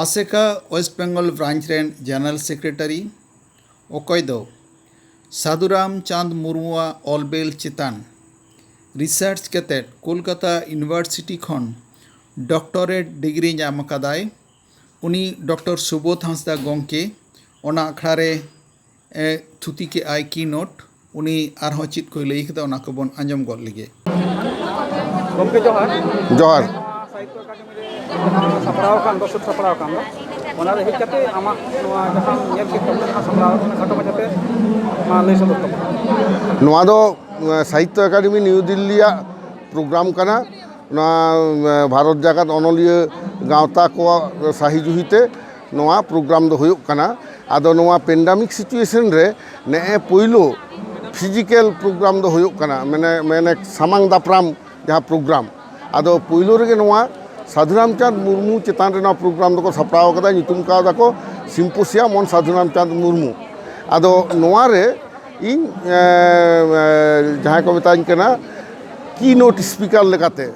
ᱟᱥᱮᱠᱟ ᱳᱭᱮᱥᱴ ᱵᱮᱝᱜᱚᱞ ᱵᱨᱟᱧᱪ ᱨᱮᱱ ᱡᱮᱱᱟᱨᱮᱞ ᱥᱮᱠᱨᱮᱴᱟᱨᱤ, ᱚᱠᱚᱭ ᱫᱚ ᱥᱟᱹᱫᱷᱩᱨᱟᱢ ᱪᱟᱸᱫᱽ ᱢᱩᱨᱢᱩᱣᱟᱜ ᱚᱞᱵᱮᱞ ᱪᱮᱛᱟᱱ ᱨᱤᱥᱟᱨᱪ ᱠᱟᱛᱮᱫ ᱠᱳᱞᱠᱟᱛᱟ ᱤᱭᱩᱱᱤᱵᱷᱟᱨᱥᱤᱴᱤ ᱠᱷᱚᱱ ᱰᱚᱠᱴᱚᱨᱮᱴ ᱰᱤᱜᱽᱨᱤ ᱧᱟᱢ ᱟᱠᱟᱫᱟᱭ᱾ ᱩᱱᱤ ᱰᱚᱠᱴᱚᱨ ᱥᱩᱵᱳᱫᱷ ᱦᱟᱸᱥᱫᱟ ᱜᱚᱢᱠᱮ ᱚᱱᱟ ᱟᱠᱷᱲᱟ ᱨᱮ, ᱮ, ᱛᱷᱩᱛᱤ ᱠᱮᱜᱼᱟᱭ keynote᱾ ᱩᱱᱤ ᱟᱨᱦᱚᱸ ᱪᱮᱫ ᱠᱚᱭ ᱞᱟᱹᱭ ᱠᱮᱫᱟ, ᱚᱱᱟ ᱠᱚᱵᱚᱱ ᱟᱸᱡᱚᱢ ᱜᱚᱫ ᱞᱮᱜᱮ᱾ ᱜᱚᱢᱠᱮ ᱡᱚᱦᱟᱨ᱾ ᱡᱚᱦᱟᱨ᱾ ᱱᱚᱣᱟ ᱥᱟᱦᱤᱛᱛᱚ ᱟᱠᱟᱫᱮᱢᱤ ᱥᱟᱯᱲᱟᱣ ᱟᱠᱟᱱ ᱫᱚ, ᱥᱟᱹᱛ ᱥᱟᱯᱲᱟᱣ ᱟᱠᱟᱱ ᱫᱚ, ᱚᱱᱟ ᱨᱮ ᱦᱮᱡ ᱠᱟᱛᱮ ᱟᱢᱟᱜ ᱱᱚᱣᱟ ᱡᱟᱦᱟᱸ ᱧᱮᱞ ᱠᱮᱫ ᱛᱟᱵᱚᱱᱟ, ᱡᱟᱦᱟᱸ ᱥᱟᱯᱲᱟᱣ ᱟᱠᱟᱱᱟ, ᱠᱷᱟᱴᱚ ᱢᱟᱪᱷᱟᱛᱮ ᱢᱟ ᱞᱟᱹᱭ ᱥᱚᱫᱚᱨ ᱛᱟᱵᱚᱱ᱾ ᱱᱚᱣᱟ ᱫᱚ, ᱮᱸ, ᱥᱟᱦᱤᱛᱛᱚ ᱮᱠᱟᱰᱮᱢᱤ ᱱᱤᱭᱩ ᱫᱤᱞᱞᱤᱭᱟᱜ ᱯᱨᱳᱜᱨᱟᱢ ᱠᱟᱱᱟ᱾ ᱱᱚᱣᱟ, ᱮᱸ, ᱵᱷᱟᱨᱚᱛ ᱡᱟᱠᱟᱛ ᱚᱱᱚᱞᱤᱭᱟᱹ ᱜᱟᱶᱛᱟ ᱠᱚᱣᱟᱜ ᱥᱟᱹᱦᱤ ᱡᱩᱦᱤᱛᱮ ᱱᱚᱣᱟ ᱯᱨᱳᱜᱨᱟᱢ ᱫᱚ ᱦᱩᱭᱩᱜ ᱠᱟᱱᱟ᱾ ᱟᱫᱚ ᱱᱚᱣᱟ ᱯᱮᱱᱰᱟᱢᱤᱠ ᱥᱤᱪᱩᱭᱮᱥᱚᱱ ᱨᱮ ᱱᱮᱜᱼᱮ ᱯᱳᱭᱞᱳ ᱯᱷᱤᱡᱤᱠᱮᱞ ᱯᱨᱳᱜᱨᱟᱢ ᱫᱚ ᱦᱩᱭᱩᱜ ᱠᱟᱱᱟ, ᱢᱟᱱᱮ, ᱢᱟᱱᱮ ᱥᱟᱢᱟᱝ ᱫᱟᱯᱨᱟᱢ ᱡᱟᱦᱟᱸ ᱯᱨᱳᱜᱨᱟᱢ᱾ ᱟᱫᱚ ᱯᱳᱭᱞᱳ ᱨᱮᱜᱮ ᱱᱚᱣᱟ ᱥᱟᱫᱷᱩ ᱨᱟᱢᱪᱟᱸᱫᱽ ᱢᱩᱨᱢᱩ ᱪᱮᱛᱟᱱ ᱨᱮ ᱱᱚᱣᱟ ᱯᱨᱳᱜᱨᱟᱢ ᱫᱚᱠᱚ ᱥᱟᱯᱲᱟᱣ ᱠᱟᱫᱟ, ᱧᱩᱛᱩᱢ ᱠᱟᱣᱫᱟ ᱠᱚ Symposium on ᱥᱟᱫᱷᱩ ᱨᱟᱢᱪᱟᱸᱫᱽ ᱢᱩᱨᱢᱩ᱾ ᱟᱫᱚ ᱱᱚᱣᱟ ᱨᱮ ᱤᱧ, ᱮ, ᱮ, ᱡᱟᱦᱟᱸᱭ ᱠᱚ ᱢᱮᱛᱟᱧ ᱠᱟᱱᱟ ᱠᱤ ᱱᱳᱴ ᱥᱯᱤᱠᱟᱨ ᱞᱮᱠᱟᱛᱮ,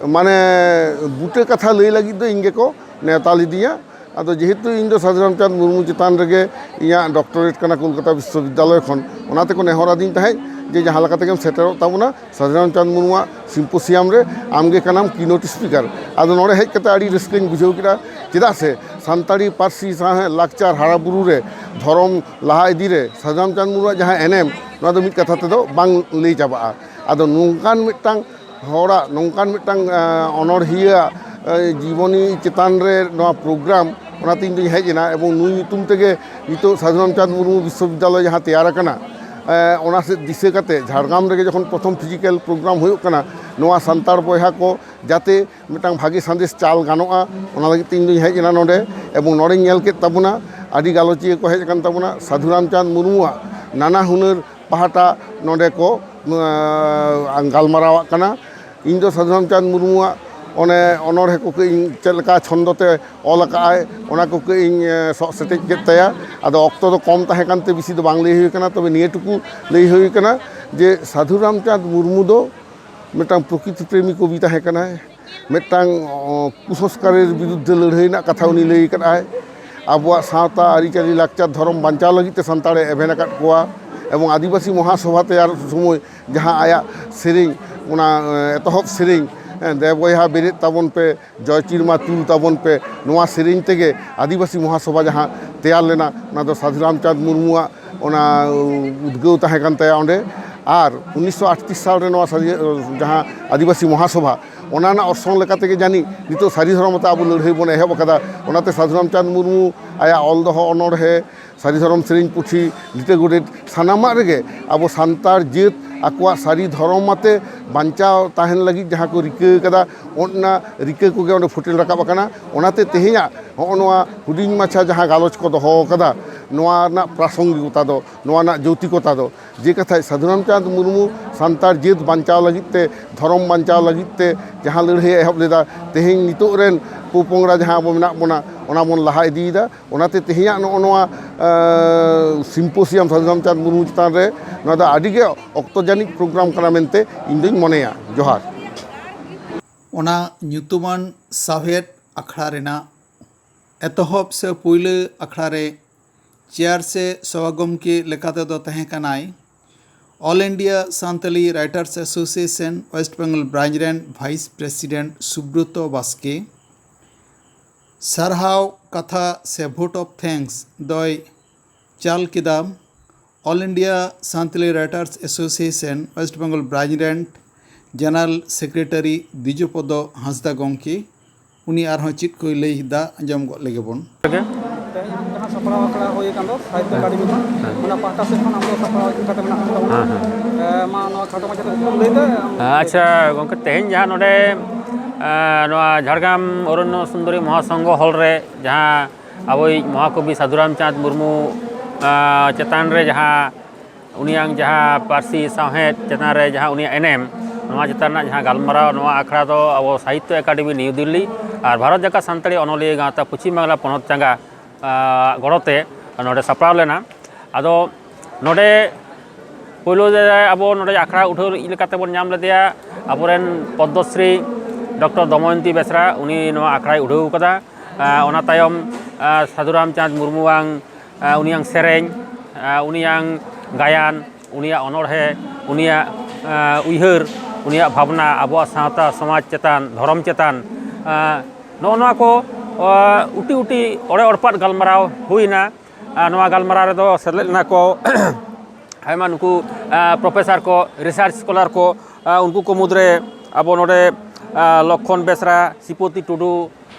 ᱢᱟᱱᱮ ᱵᱩᱴᱟᱹ ᱠᱟᱛᱷᱟ ᱞᱟᱹᱭ ᱞᱟᱹᱜᱤᱫ ᱫᱚ ᱤᱧ ᱜᱮᱠᱚ ᱱᱮᱣᱛᱟ ᱞᱤᱫᱤᱧᱟ᱾ ᱟᱫᱚ ᱡᱮᱦᱮᱛᱩ ᱤᱧ ᱫᱚ ᱥᱟᱫᱷᱩ ᱨᱟᱢᱪᱟᱸᱫᱽ ᱢᱩᱨᱢᱩ ᱪᱮᱛᱟᱱ ᱨᱮᱜᱮ ᱤᱧᱟᱹᱜ ᱰᱚᱠᱴᱚᱨᱮᱴ ᱠᱟᱱᱟ ᱠᱳᱞᱠᱟᱛᱟ ᱵᱤᱥᱥᱚᱵᱤᱫᱽᱫᱟᱞᱚᱭ ᱠᱷᱚᱱ, ᱚᱱᱟ ᱛᱮᱠᱚ ᱱᱮᱦᱚᱨ ᱟᱹᱫᱤᱧ ᱛᱟᱦᱮᱸᱫ ᱡᱮ ᱡᱟᱦᱟᱸ ᱞᱮᱠᱟ ᱛᱮᱜᱮᱢ ᱥᱮᱴᱮᱨᱚᱜ ᱛᱟᱵᱚᱱᱟ ᱥᱟᱫᱷᱩ ᱨᱟᱢᱪᱟᱸᱫᱽ ᱢᱩᱨᱢᱩᱣᱟᱜ ᱥᱤᱢᱯᱳᱥᱤᱭᱟᱢ ᱨᱮ, ᱟᱢᱜᱮ ᱠᱟᱱᱟᱢ ᱠᱤ ᱱᱳᱴ ᱥᱯᱤᱠᱟᱨ᱾ ᱟᱫᱚ ᱱᱚᱰᱮ ᱦᱮᱡ ᱠᱟᱛᱮ ᱟᱹᱰᱤ ᱨᱟᱹᱥᱠᱟᱹᱧ ᱵᱩᱡᱷᱟᱹᱣ ᱠᱮᱫᱟ, ᱪᱮᱫᱟᱜ ᱥᱮ ᱥᱟᱱᱛᱟᱲᱤ ᱯᱟᱹᱨᱥᱤ, ᱥᱟᱶᱦᱮᱫ, ᱞᱟᱠᱪᱟᱨ ᱦᱟᱨᱟᱵᱩᱨᱩ ᱨᱮ ᱫᱷᱚᱨᱚᱢ ᱞᱟᱦᱟ ᱤᱫᱤ ᱨᱮ ᱥᱟᱫᱷᱩ ᱨᱟᱢᱪᱟᱸᱫᱽ ᱢᱩᱨᱢᱩᱣᱟᱜ ᱡᱟᱦᱟᱸ ᱮᱱᱮᱢ, ᱱᱚᱣᱟ ᱫᱚ ᱢᱤᱫ ᱠᱟᱛᱷᱟ ᱛᱮᱫᱚ ᱵᱟᱝ ᱞᱟᱹᱭ ᱪᱟᱵᱟᱜᱼᱟ᱾ ᱟᱫᱚ ᱱᱚᱝᱠᱟᱱ ᱢᱤᱫᱴᱟᱝ ᱦᱚᱲᱟᱜ ᱱᱚᱝᱠᱟᱱ ᱢᱤᱫᱴᱟᱝ, ᱮᱸ, ᱚᱱᱚᱬᱦᱤᱭᱟᱹ, ᱮᱸ, ᱡᱤᱵᱚᱱᱤ ᱪᱮᱛᱟᱱ ᱨᱮ ᱱᱚᱣᱟ ᱯᱨᱳᱜᱨᱟᱢ, ᱚᱱᱟᱛᱮ ᱤᱧ ᱫᱩᱧ ᱦᱮᱡ ᱮᱱᱟ᱾ ᱮᱵᱚᱝ ᱱᱩᱭ ᱧᱩᱛᱩᱢ ᱛᱮᱜᱮ ᱱᱤᱛᱚᱜ ᱥᱟᱫᱷᱩ ᱨᱟᱢᱪᱟᱸᱫᱽ ᱢᱩᱨᱢᱩ ᱵᱤᱥᱥᱚᱵᱤᱫᱽᱫᱟᱞᱚᱭ ᱡᱟᱦᱟᱸ ᱛᱮᱭᱟᱨ ᱟᱠᱟᱱᱟ, ᱮᱸ, ᱚᱱᱟ ᱥᱮᱫ ᱫᱤᱥᱟᱹ ᱠᱟᱛᱮ ᱡᱷᱟᱲᱜᱨᱟᱢ ᱨᱮᱜᱮ ᱡᱚᱠᱷᱚᱱ ᱯᱨᱚᱛᱷᱚᱢ ᱯᱷᱤᱡᱤᱠᱮᱞ ᱯᱨᱳᱜᱨᱟᱢ ᱦᱩᱭᱩᱜ ᱠᱟᱱᱟ, ᱱᱚᱣᱟ ᱥᱟᱱᱛᱟᱲ ᱵᱚᱭᱦᱟ ᱠᱚ ᱡᱟᱛᱮ ᱢᱤᱫᱴᱟᱝ ᱵᱷᱟᱜᱮ ᱥᱟᱸᱫᱮᱥ ᱪᱟᱞ ᱜᱟᱱᱚᱜᱼᱟ, ᱚᱱᱟ ᱞᱟᱹᱜᱤᱫ ᱛᱮ ᱤᱧ ᱫᱩᱧ ᱦᱮᱡ ᱮᱱᱟ ᱱᱚᱰᱮ᱾ ᱮᱵᱚᱝ ᱱᱚᱰᱮᱧ ᱧᱮᱞ ᱠᱮᱫ ᱛᱟᱵᱚᱱᱟ, ᱟᱹᱰᱤ ᱜᱟᱞᱚᱪᱤᱭᱟᱹ ᱠᱚ ᱦᱮᱡ ᱟᱠᱟᱱ ᱛᱟᱵᱚᱱᱟ, ᱥᱟᱫᱷᱩ ᱨᱟᱢᱪᱟᱸᱫᱽ ᱢᱩᱨᱢᱩᱣᱟᱜ ᱱᱟᱱᱟ ᱦᱩᱱᱟᱹᱨ ᱯᱟᱦᱴᱟ ᱱᱚᱰᱮ ᱠᱚ, ᱟᱸ, ᱜᱟᱞᱢᱟᱨᱟᱣᱟᱜ ᱠᱟᱱᱟ᱾ ᱤᱧ ᱫᱚ ᱥᱟᱫᱷᱩ ᱨᱟᱢᱪᱟᱸᱫᱽ ᱢᱩᱨᱢᱩᱣᱟᱜ ᱚᱱᱮ ᱚᱱᱚᱬᱦᱮ ᱠᱚ ᱠᱟᱹᱡ ᱤᱧ ᱪᱮᱫ ᱞᱮᱠᱟ ᱪᱷᱚᱱᱫᱚ ᱛᱮ ᱚᱞ ᱟᱠᱟᱫᱼᱟᱭ, ᱚᱱᱟ ᱠᱚ ᱠᱟᱹᱡ ᱤᱧ, ᱮᱸ, ᱥᱚᱜ ᱥᱮᱴᱮᱡ ᱠᱮᱫ ᱛᱟᱭᱟ᱾ ᱟᱫᱚ ᱚᱠᱛᱚ ᱫᱚ ᱠᱚᱢ ᱛᱟᱦᱮᱸ ᱠᱟᱱᱛᱮ ᱵᱮᱥᱤ ᱫᱚ ᱵᱟᱝ ᱞᱟᱹᱭ ᱦᱩᱭ ᱠᱟᱱᱟ, ᱛᱚᱵᱮ ᱱᱤᱭᱟᱹ ᱴᱩᱠᱩ ᱞᱟᱹᱭ ᱦᱩᱭ ᱠᱟᱱᱟ ᱡᱮ ᱥᱟᱫᱷᱩ ᱨᱟᱢᱪᱟᱸᱫᱽ ᱢᱩᱨᱢᱩ ᱫᱚ ᱢᱤᱫᱴᱟᱝ ᱯᱨᱚᱠᱤᱛᱤ ᱯᱨᱮᱢᱤ ᱠᱚᱵᱤ ᱛᱟᱦᱮᱸ ᱠᱟᱱᱟᱭ, ᱢᱤᱫᱴᱟᱝ, ᱚ, ᱠᱩᱥᱚᱝᱥᱠᱟᱨᱮᱨ ᱵᱤᱨᱩᱫᱽᱫᱷᱮ ᱞᱟᱹᱲᱦᱟᱹᱭ ᱨᱮᱱᱟᱜ ᱠᱟᱛᱷᱟ ᱩᱱᱤ ᱞᱟᱹᱭ ᱟᱠᱟᱫᱼᱟᱭ᱾ ᱟᱵᱚᱣᱟᱜ ᱥᱟᱶᱛᱟ, ᱟᱹᱨᱤᱪᱟᱹᱞᱤ, ᱞᱟᱠᱪᱟᱨ, ᱫᱷᱚᱨᱚᱢ ᱵᱟᱧᱪᱟᱣ ᱞᱟᱹᱜᱤᱫ ᱛᱮ ᱥᱟᱱᱛᱟᱲᱮ ᱮᱵᱷᱮᱱ ᱟᱠᱟᱫ ᱠᱚᱣᱟ᱾ ᱮᱵᱚᱝ ᱟᱹᱫᱤᱵᱟᱹᱥᱤ ᱢᱚᱦᱟᱥᱚᱵᱷᱟ ᱛᱮᱭᱟᱨ ᱥᱚᱢᱚᱭ ᱡᱟᱦᱟᱸ ᱟᱭᱟᱜ ᱥᱮᱨᱮᱧ, ᱚᱱᱟ, ᱮ, ᱮᱛᱚᱦᱚᱵ ᱥᱮᱨᱮᱧ, ᱮ, ᱫᱮ ᱵᱚᱭᱦᱟ ᱵᱮᱨᱮᱫ ᱛᱟᱵᱚᱱ ᱯᱮ, ᱡᱚᱭ ᱪᱤᱨᱢᱟ ᱛᱩᱞ ᱛᱟᱵᱚᱱ ᱯᱮ, ᱱᱚᱣᱟ ᱥᱮᱨᱮᱧ ᱛᱮᱜᱮ ᱟᱹᱫᱤᱵᱟᱹᱥᱤ ᱢᱚᱦᱟᱥᱚᱵᱷᱟ ᱡᱟᱦᱟᱸ ᱛᱮᱭᱟᱨ ᱞᱮᱱᱟ, ᱚᱱᱟ ᱫᱚ ᱥᱟᱫᱷᱩ ᱨᱟᱢᱪᱟᱸᱫᱽ ᱢᱩᱨᱢᱩᱣᱟᱜ ᱚᱱᱟ ᱩᱫᱽᱜᱟᱹᱣ ᱛᱟᱦᱮᱸ ᱠᱟᱱ ᱛᱟᱭᱟ ᱚᱸᱰᱮ᱾ ᱟᱨ ᱩᱱᱤᱥᱥᱚ ᱟᱴᱛᱨᱤᱥ ᱥᱟᱞ ᱨᱮ ᱱᱚᱣᱟ ᱥᱟᱫᱷᱤ-, ᱡᱟᱦᱟᱸ ᱟᱹᱫᱤᱵᱟᱹᱥᱤ ᱢᱚᱦᱟᱥᱚᱵᱷᱟ, ᱚᱱᱟ ᱨᱮᱱᱟᱜ ᱚᱨᱥᱚᱝ ᱞᱮᱠᱟ ᱛᱮᱜᱮ ᱡᱟᱹᱱᱤᱡ ᱱᱤᱛᱚᱜ ᱥᱟᱹᱨᱤ ᱫᱷᱚᱨᱚᱢ ᱟᱛᱮ ᱟᱵᱚ ᱞᱟᱹᱲᱦᱟᱹᱭ ᱵᱚᱱ ᱮᱦᱚᱵ ᱟᱠᱟᱫᱟ᱾ ᱚᱱᱟᱛᱮ ᱥᱟᱹᱫᱷᱩ ᱨᱟᱢᱪᱟᱸᱫᱽ ᱢᱩᱨᱢᱩ ᱟᱭᱟᱜ ᱚᱞ ᱫᱚᱦᱚ ᱚᱱᱚᱬᱦᱮ, ᱥᱟᱹᱨᱤ ᱫᱷᱚᱨᱚᱢ ᱥᱮᱨᱮᱧ ᱯᱩᱛᱷᱤ, ᱞᱤᱴᱟᱹ ᱜᱚᱰᱮᱛ, ᱥᱟᱱᱟᱢᱟᱜ ᱨᱮᱜᱮ ᱟᱵᱚ ᱥᱟᱱᱛᱟᱲ ᱡᱟᱹᱛ ᱟᱠᱚᱣᱟᱜ ᱥᱟᱹᱨᱤ ᱫᱷᱚᱨᱚᱢ ᱟᱛᱮ ᱵᱟᱧᱪᱟᱣ ᱛᱟᱦᱮᱱ ᱞᱟᱹᱜᱤᱫ ᱡᱟᱦᱟᱸ ᱠᱚ ᱨᱤᱠᱟᱹ ᱟᱠᱟᱫᱟ, ᱚᱱᱟ ᱨᱤᱠᱟᱹ ᱠᱚᱜᱮ ᱚᱸᱰᱮ ᱯᱷᱩᱴᱮᱞ ᱨᱟᱠᱟᱵ ᱟᱠᱟᱱᱟ᱾ ᱚᱱᱟᱛᱮ ᱛᱮᱦᱮᱧᱟᱜ ᱦᱚᱸᱜᱼᱚ ᱱᱚᱣᱟ ᱦᱩᱰᱤᱧ ᱢᱟᱪᱷᱟ ᱡᱟᱦᱟᱸ ᱜᱟᱞᱚᱪ ᱠᱚ ᱫᱚᱦᱚ ᱟᱠᱟᱫᱟ, ᱱᱚᱣᱟ ᱨᱮᱱᱟᱜ ᱯᱨᱟᱥᱚᱝᱜᱤᱠᱚᱛᱟ ᱫᱚ, ᱱᱚᱣᱟ ᱨᱮᱱᱟᱜ ᱡᱳᱛᱤᱠᱚᱛᱟ ᱫᱚ, ᱡᱮ ᱠᱟᱛᱷᱟᱡ ᱥᱟᱹᱫᱷᱩ ᱨᱟᱢᱪᱟᱸᱫᱽ ᱢᱩᱨᱢᱩ ᱥᱟᱱᱛᱟᱲ ᱡᱟᱹᱛ ᱵᱟᱧᱪᱟᱣ ᱞᱟᱹᱜᱤᱫ ᱛᱮ, ᱫᱷᱚᱨᱚᱢ ᱵᱟᱧᱪᱟᱣ ᱞᱟᱹᱜᱤᱫ ᱛᱮ ᱡᱟᱦᱟᱸ ᱞᱟᱹᱲᱦᱟᱹᱭ ᱮ ᱮᱦᱚᱵ ᱞᱮᱫᱟ, ᱛᱮᱦᱮᱧ ᱱᱤᱛᱚᱜ ᱨᱮᱱ ᱯᱚᱼᱯᱚᱝᱲᱟ ᱡᱟᱦᱟᱸ ᱟᱵᱚ ᱢᱮᱱᱟᱜ ᱵᱚᱱᱟ, ᱚᱱᱟ ᱵᱚᱱ ᱞᱟᱦᱟ ᱤᱫᱤᱭᱮᱫᱟ᱾ ᱚᱱᱟᱛᱮ ᱛᱮᱦᱮᱧᱟᱜ ᱱᱚᱜᱼᱚ ᱱᱚᱣᱟ, ᱮᱸ, ᱥᱤᱢᱯᱳᱥᱤᱭᱟᱢ ᱥᱟᱹᱫᱷᱩ ᱨᱟᱢᱪᱟᱸᱫᱽ ᱢᱩᱨᱢᱩ ᱪᱮᱛᱟᱱ ᱨᱮ, ᱱᱚᱣᱟ ᱫᱚ ᱟᱹᱰᱤ ᱜᱮ ᱚᱠᱛᱚ ᱡᱟᱹᱱᱤᱡ ᱯᱨᱳᱜᱨᱟᱢ ᱠᱟᱱᱟ ᱢᱮᱱᱛᱮ ᱤᱧ ᱫᱩᱧ ᱢᱚᱱᱮᱭᱟ᱾ ᱡᱚᱦᱟᱨ᱾ ᱚᱱᱟ ᱧᱩᱛᱩᱢᱟᱱ ᱥᱟᱶᱦᱮᱫ ᱟᱠᱷᱲᱟ ᱨᱮᱱᱟᱜ ᱮᱛᱚᱦᱚᱵ ᱥᱮ ᱯᱩᱭᱞᱟᱹ ᱟᱠᱷᱲᱟ ᱨᱮ ᱪᱮᱭᱟᱨ ᱥᱮ ᱥᱚᱵᱷᱟ ᱜᱚᱢᱠᱮ ᱞᱮᱠᱟᱛᱮ ᱫᱚ ᱛᱟᱦᱮᱸ ᱠᱟᱱᱟᱭ All India Santali Writers Association West Bengal Branch ᱨᱮᱱ ᱵᱷᱟᱭᱤᱥ ᱯᱨᱮᱥᱤᱰᱮᱱᱴ ᱥᱩᱵᱨᱚᱛᱚ ᱵᱟᱥᱠᱮ᱾ ᱥᱟᱨᱦᱟᱣ ᱠᱟᱛᱷᱟ ᱥᱮ vote of thanks ᱫᱚᱭ ᱪᱟᱞ ᱠᱮᱫᱟ All India Santali Writers Association West Bengal Branch ᱨᱮᱱ ᱡᱮᱱᱟᱨᱮᱞ ᱥᱮᱠᱨᱮᱴᱟᱨᱤ ᱫᱤᱡᱚᱯᱚᱫᱚ ᱦᱟᱸᱥᱫᱟ ᱜᱚᱢᱠᱮ᱾ ᱩᱱᱤ ᱟᱨᱦᱚᱸ ᱪᱮᱫ ᱠᱚᱭ ᱞᱟᱹᱭ ᱮᱫᱟ, ᱟᱸᱡᱚᱢ ᱜᱚᱫ ᱞᱮᱜᱮ ᱵᱚᱱ᱾ ᱛᱮᱦᱮᱧ ᱡᱟᱦᱟᱸ ᱥᱟᱯᱲᱟᱣ ᱟᱠᱷᱲᱟ ᱦᱩᱭ ᱟᱠᱟᱱ ᱫᱚ ᱥᱟᱦᱤᱛᱛᱚ ᱮᱠᱟᱰᱮᱢᱤ ᱠᱷᱚᱱ, ᱚᱱᱟ ᱯᱟᱦᱴᱟ ᱥᱮᱫ ᱠᱷᱚᱱ ᱟᱢ ᱫᱚ ᱥᱟᱯᱲᱟᱣ ᱠᱟᱛᱮ ᱢᱮᱱᱟᱜ ᱟᱠᱟᱫ ᱛᱟᱵᱚᱱᱟ᱾ ᱦᱮᱸ, ᱦᱮᱸ᱾ ᱮ, ᱢᱟ ᱱᱚᱣᱟ ᱠᱷᱟᱴᱚ ᱢᱟᱪᱷᱟ ᱛᱮ ᱠᱟᱹᱴᱤᱡ ᱞᱟᱹᱭ ᱛᱮ᱾ ᱟᱪᱪᱷᱟ ᱜᱚᱢᱠᱮ, ᱛᱮᱦᱮᱧ ᱡᱟᱦᱟᱸ ᱱᱚᱰᱮ, ᱮ, ᱱᱚᱣᱟ ᱡᱷᱟᱲᱜᱨᱟᱢ ᱚᱨᱚᱱᱱᱚ ᱥᱩᱱᱫᱚᱨᱤ ᱢᱚᱦᱟᱥᱚᱝᱜᱷᱚ ᱦᱚᱞ ᱨᱮ ᱡᱟᱦᱟᱸ ᱟᱵᱚᱭᱤᱡ ᱢᱚᱦᱟᱠᱚᱵᱤ ᱥᱟᱹᱫᱷᱩ ᱨᱟᱢᱪᱟᱸᱫᱽ ᱢᱩᱨᱢᱩ, ᱮ, ᱪᱮᱛᱟᱱ ᱨᱮ ᱡᱟᱦᱟᱸ ᱩᱱᱤᱭᱟᱜ ᱡᱟᱦᱟᱸ ᱯᱟᱹᱨᱥᱤ ᱥᱟᱶᱦᱮᱫ ᱪᱮᱛᱟᱱ ᱨᱮ ᱡᱟᱦᱟᱸ ᱩᱱᱤᱭᱟᱜ ᱮᱱᱮᱢ, ᱱᱚᱣᱟ ᱪᱮᱛᱟᱱ ᱨᱮᱱᱟᱜ ᱡᱟᱦᱟᱸ ᱜᱟᱞᱢᱟᱨᱟᱣ, ᱱᱚᱣᱟ ᱟᱠᱷᱲᱟ ᱫᱚ ᱟᱵᱚ ᱥᱟᱦᱤᱛᱛᱚ ᱮᱠᱟᱰᱮᱢᱤ ᱱᱤᱭᱩ ᱫᱤᱞᱞᱤ ᱟᱨ ᱵᱷᱟᱨᱚᱛ ᱡᱟᱠᱟᱛ ᱥᱟᱱᱛᱟᱲᱤ ᱚᱱᱚᱞᱤᱭᱟᱹ ᱜᱟᱶᱛᱟ ᱯᱚᱪᱷᱤᱢ ᱵᱟᱝᱞᱟ ᱯᱚᱱᱚᱛ ᱪᱟᱸᱜᱟ, ᱟᱸ, ᱜᱚᱲᱚᱛᱮ ᱱᱚᱰᱮ ᱥᱟᱯᱲᱟᱣ ᱞᱮᱱᱟ᱾ ᱟᱫᱚ ᱱᱚᱰᱮ ᱯᱳᱭᱞᱳ ᱨᱮ ᱟᱵᱚ ᱱᱚᱰᱮ ᱟᱠᱷᱲᱟ ᱩᱰᱷᱟᱹᱣ ᱤᱫᱤ ᱞᱮᱠᱟᱛᱮ ᱵᱚᱱ ᱧᱟᱢ ᱞᱮᱫᱮᱭᱟ ᱟᱵᱚᱨᱮᱱ ᱯᱚᱫᱽᱢᱚᱥᱨᱤ ᱰᱚᱠᱴᱚᱨ ᱫᱚᱢᱚᱭᱚᱱᱛᱤ ᱵᱮᱥᱨᱟ, ᱩᱱᱤ ᱱᱚᱣᱟ ᱟᱠᱷᱲᱟᱭ ᱩᱰᱷᱟᱹᱣ ᱠᱟᱫᱟ᱾ ᱟᱸ, ᱚᱱᱟ ᱛᱟᱭᱚᱢ, ᱟᱸ, ᱥᱟᱹᱫᱷᱩ ᱨᱟᱢᱪᱟᱸᱫᱽ ᱢᱩᱨᱢᱩᱣᱟᱝ, ᱟᱸ, ᱩᱱᱤᱭᱟᱝ ᱥᱮᱨᱮᱧ, ᱟᱸ, ᱩᱱᱤᱭᱟᱝ ᱜᱟᱭᱟᱱ, ᱩᱱᱤᱭᱟᱜ ᱚᱱᱚᱬᱦᱮ, ᱩᱱᱤᱭᱟᱜ, ᱟᱸ, ᱩᱭᱦᱟᱹᱨ, ᱩᱱᱤᱭᱟᱜ ᱵᱷᱟᱵᱽᱱᱟ ᱟᱵᱚᱣᱟᱜ ᱥᱟᱶᱛᱟ ᱥᱚᱢᱟᱡᱽ ᱪᱮᱛᱟᱱ, ᱫᱷᱚᱨᱚᱢ ᱪᱮᱛᱟᱱ, ᱟᱸ, ᱱᱚᱜᱼᱚ ᱱᱚᱣᱟ ᱠᱚ, ᱟᱸ, ᱩᱴᱤ ᱩᱴᱤ ᱚᱲᱮ ᱚᱲᱯᱟᱫ ᱜᱟᱞᱢᱟᱨᱟᱣ ᱦᱩᱭᱱᱟ᱾ ᱟᱨ ᱱᱚᱣᱟ ᱜᱟᱞᱢᱟᱨᱟᱣ ᱨᱮᱫᱚ ᱥᱮᱞᱮᱫ ᱞᱮᱱᱟ ᱠᱚ ᱟᱭᱢᱟ ᱱᱩᱠᱩ, ᱟᱸ, ᱯᱨᱚᱯᱷᱮᱥᱟᱨ ᱠᱚ, ᱨᱤᱥᱟᱨᱪ ᱥᱠᱚᱞᱟᱨ ᱠᱚ, ᱟᱸ, ᱩᱱᱠᱩ ᱠᱚ ᱢᱩᱫᱽᱨᱮ ᱟᱵᱚ ᱱᱚᱰᱮ, ᱞᱚᱠᱠᱷᱚᱱ ᱵᱮᱥᱨᱟ, ᱥᱨᱤᱯᱚᱛᱤ ᱴᱩᱰᱩ,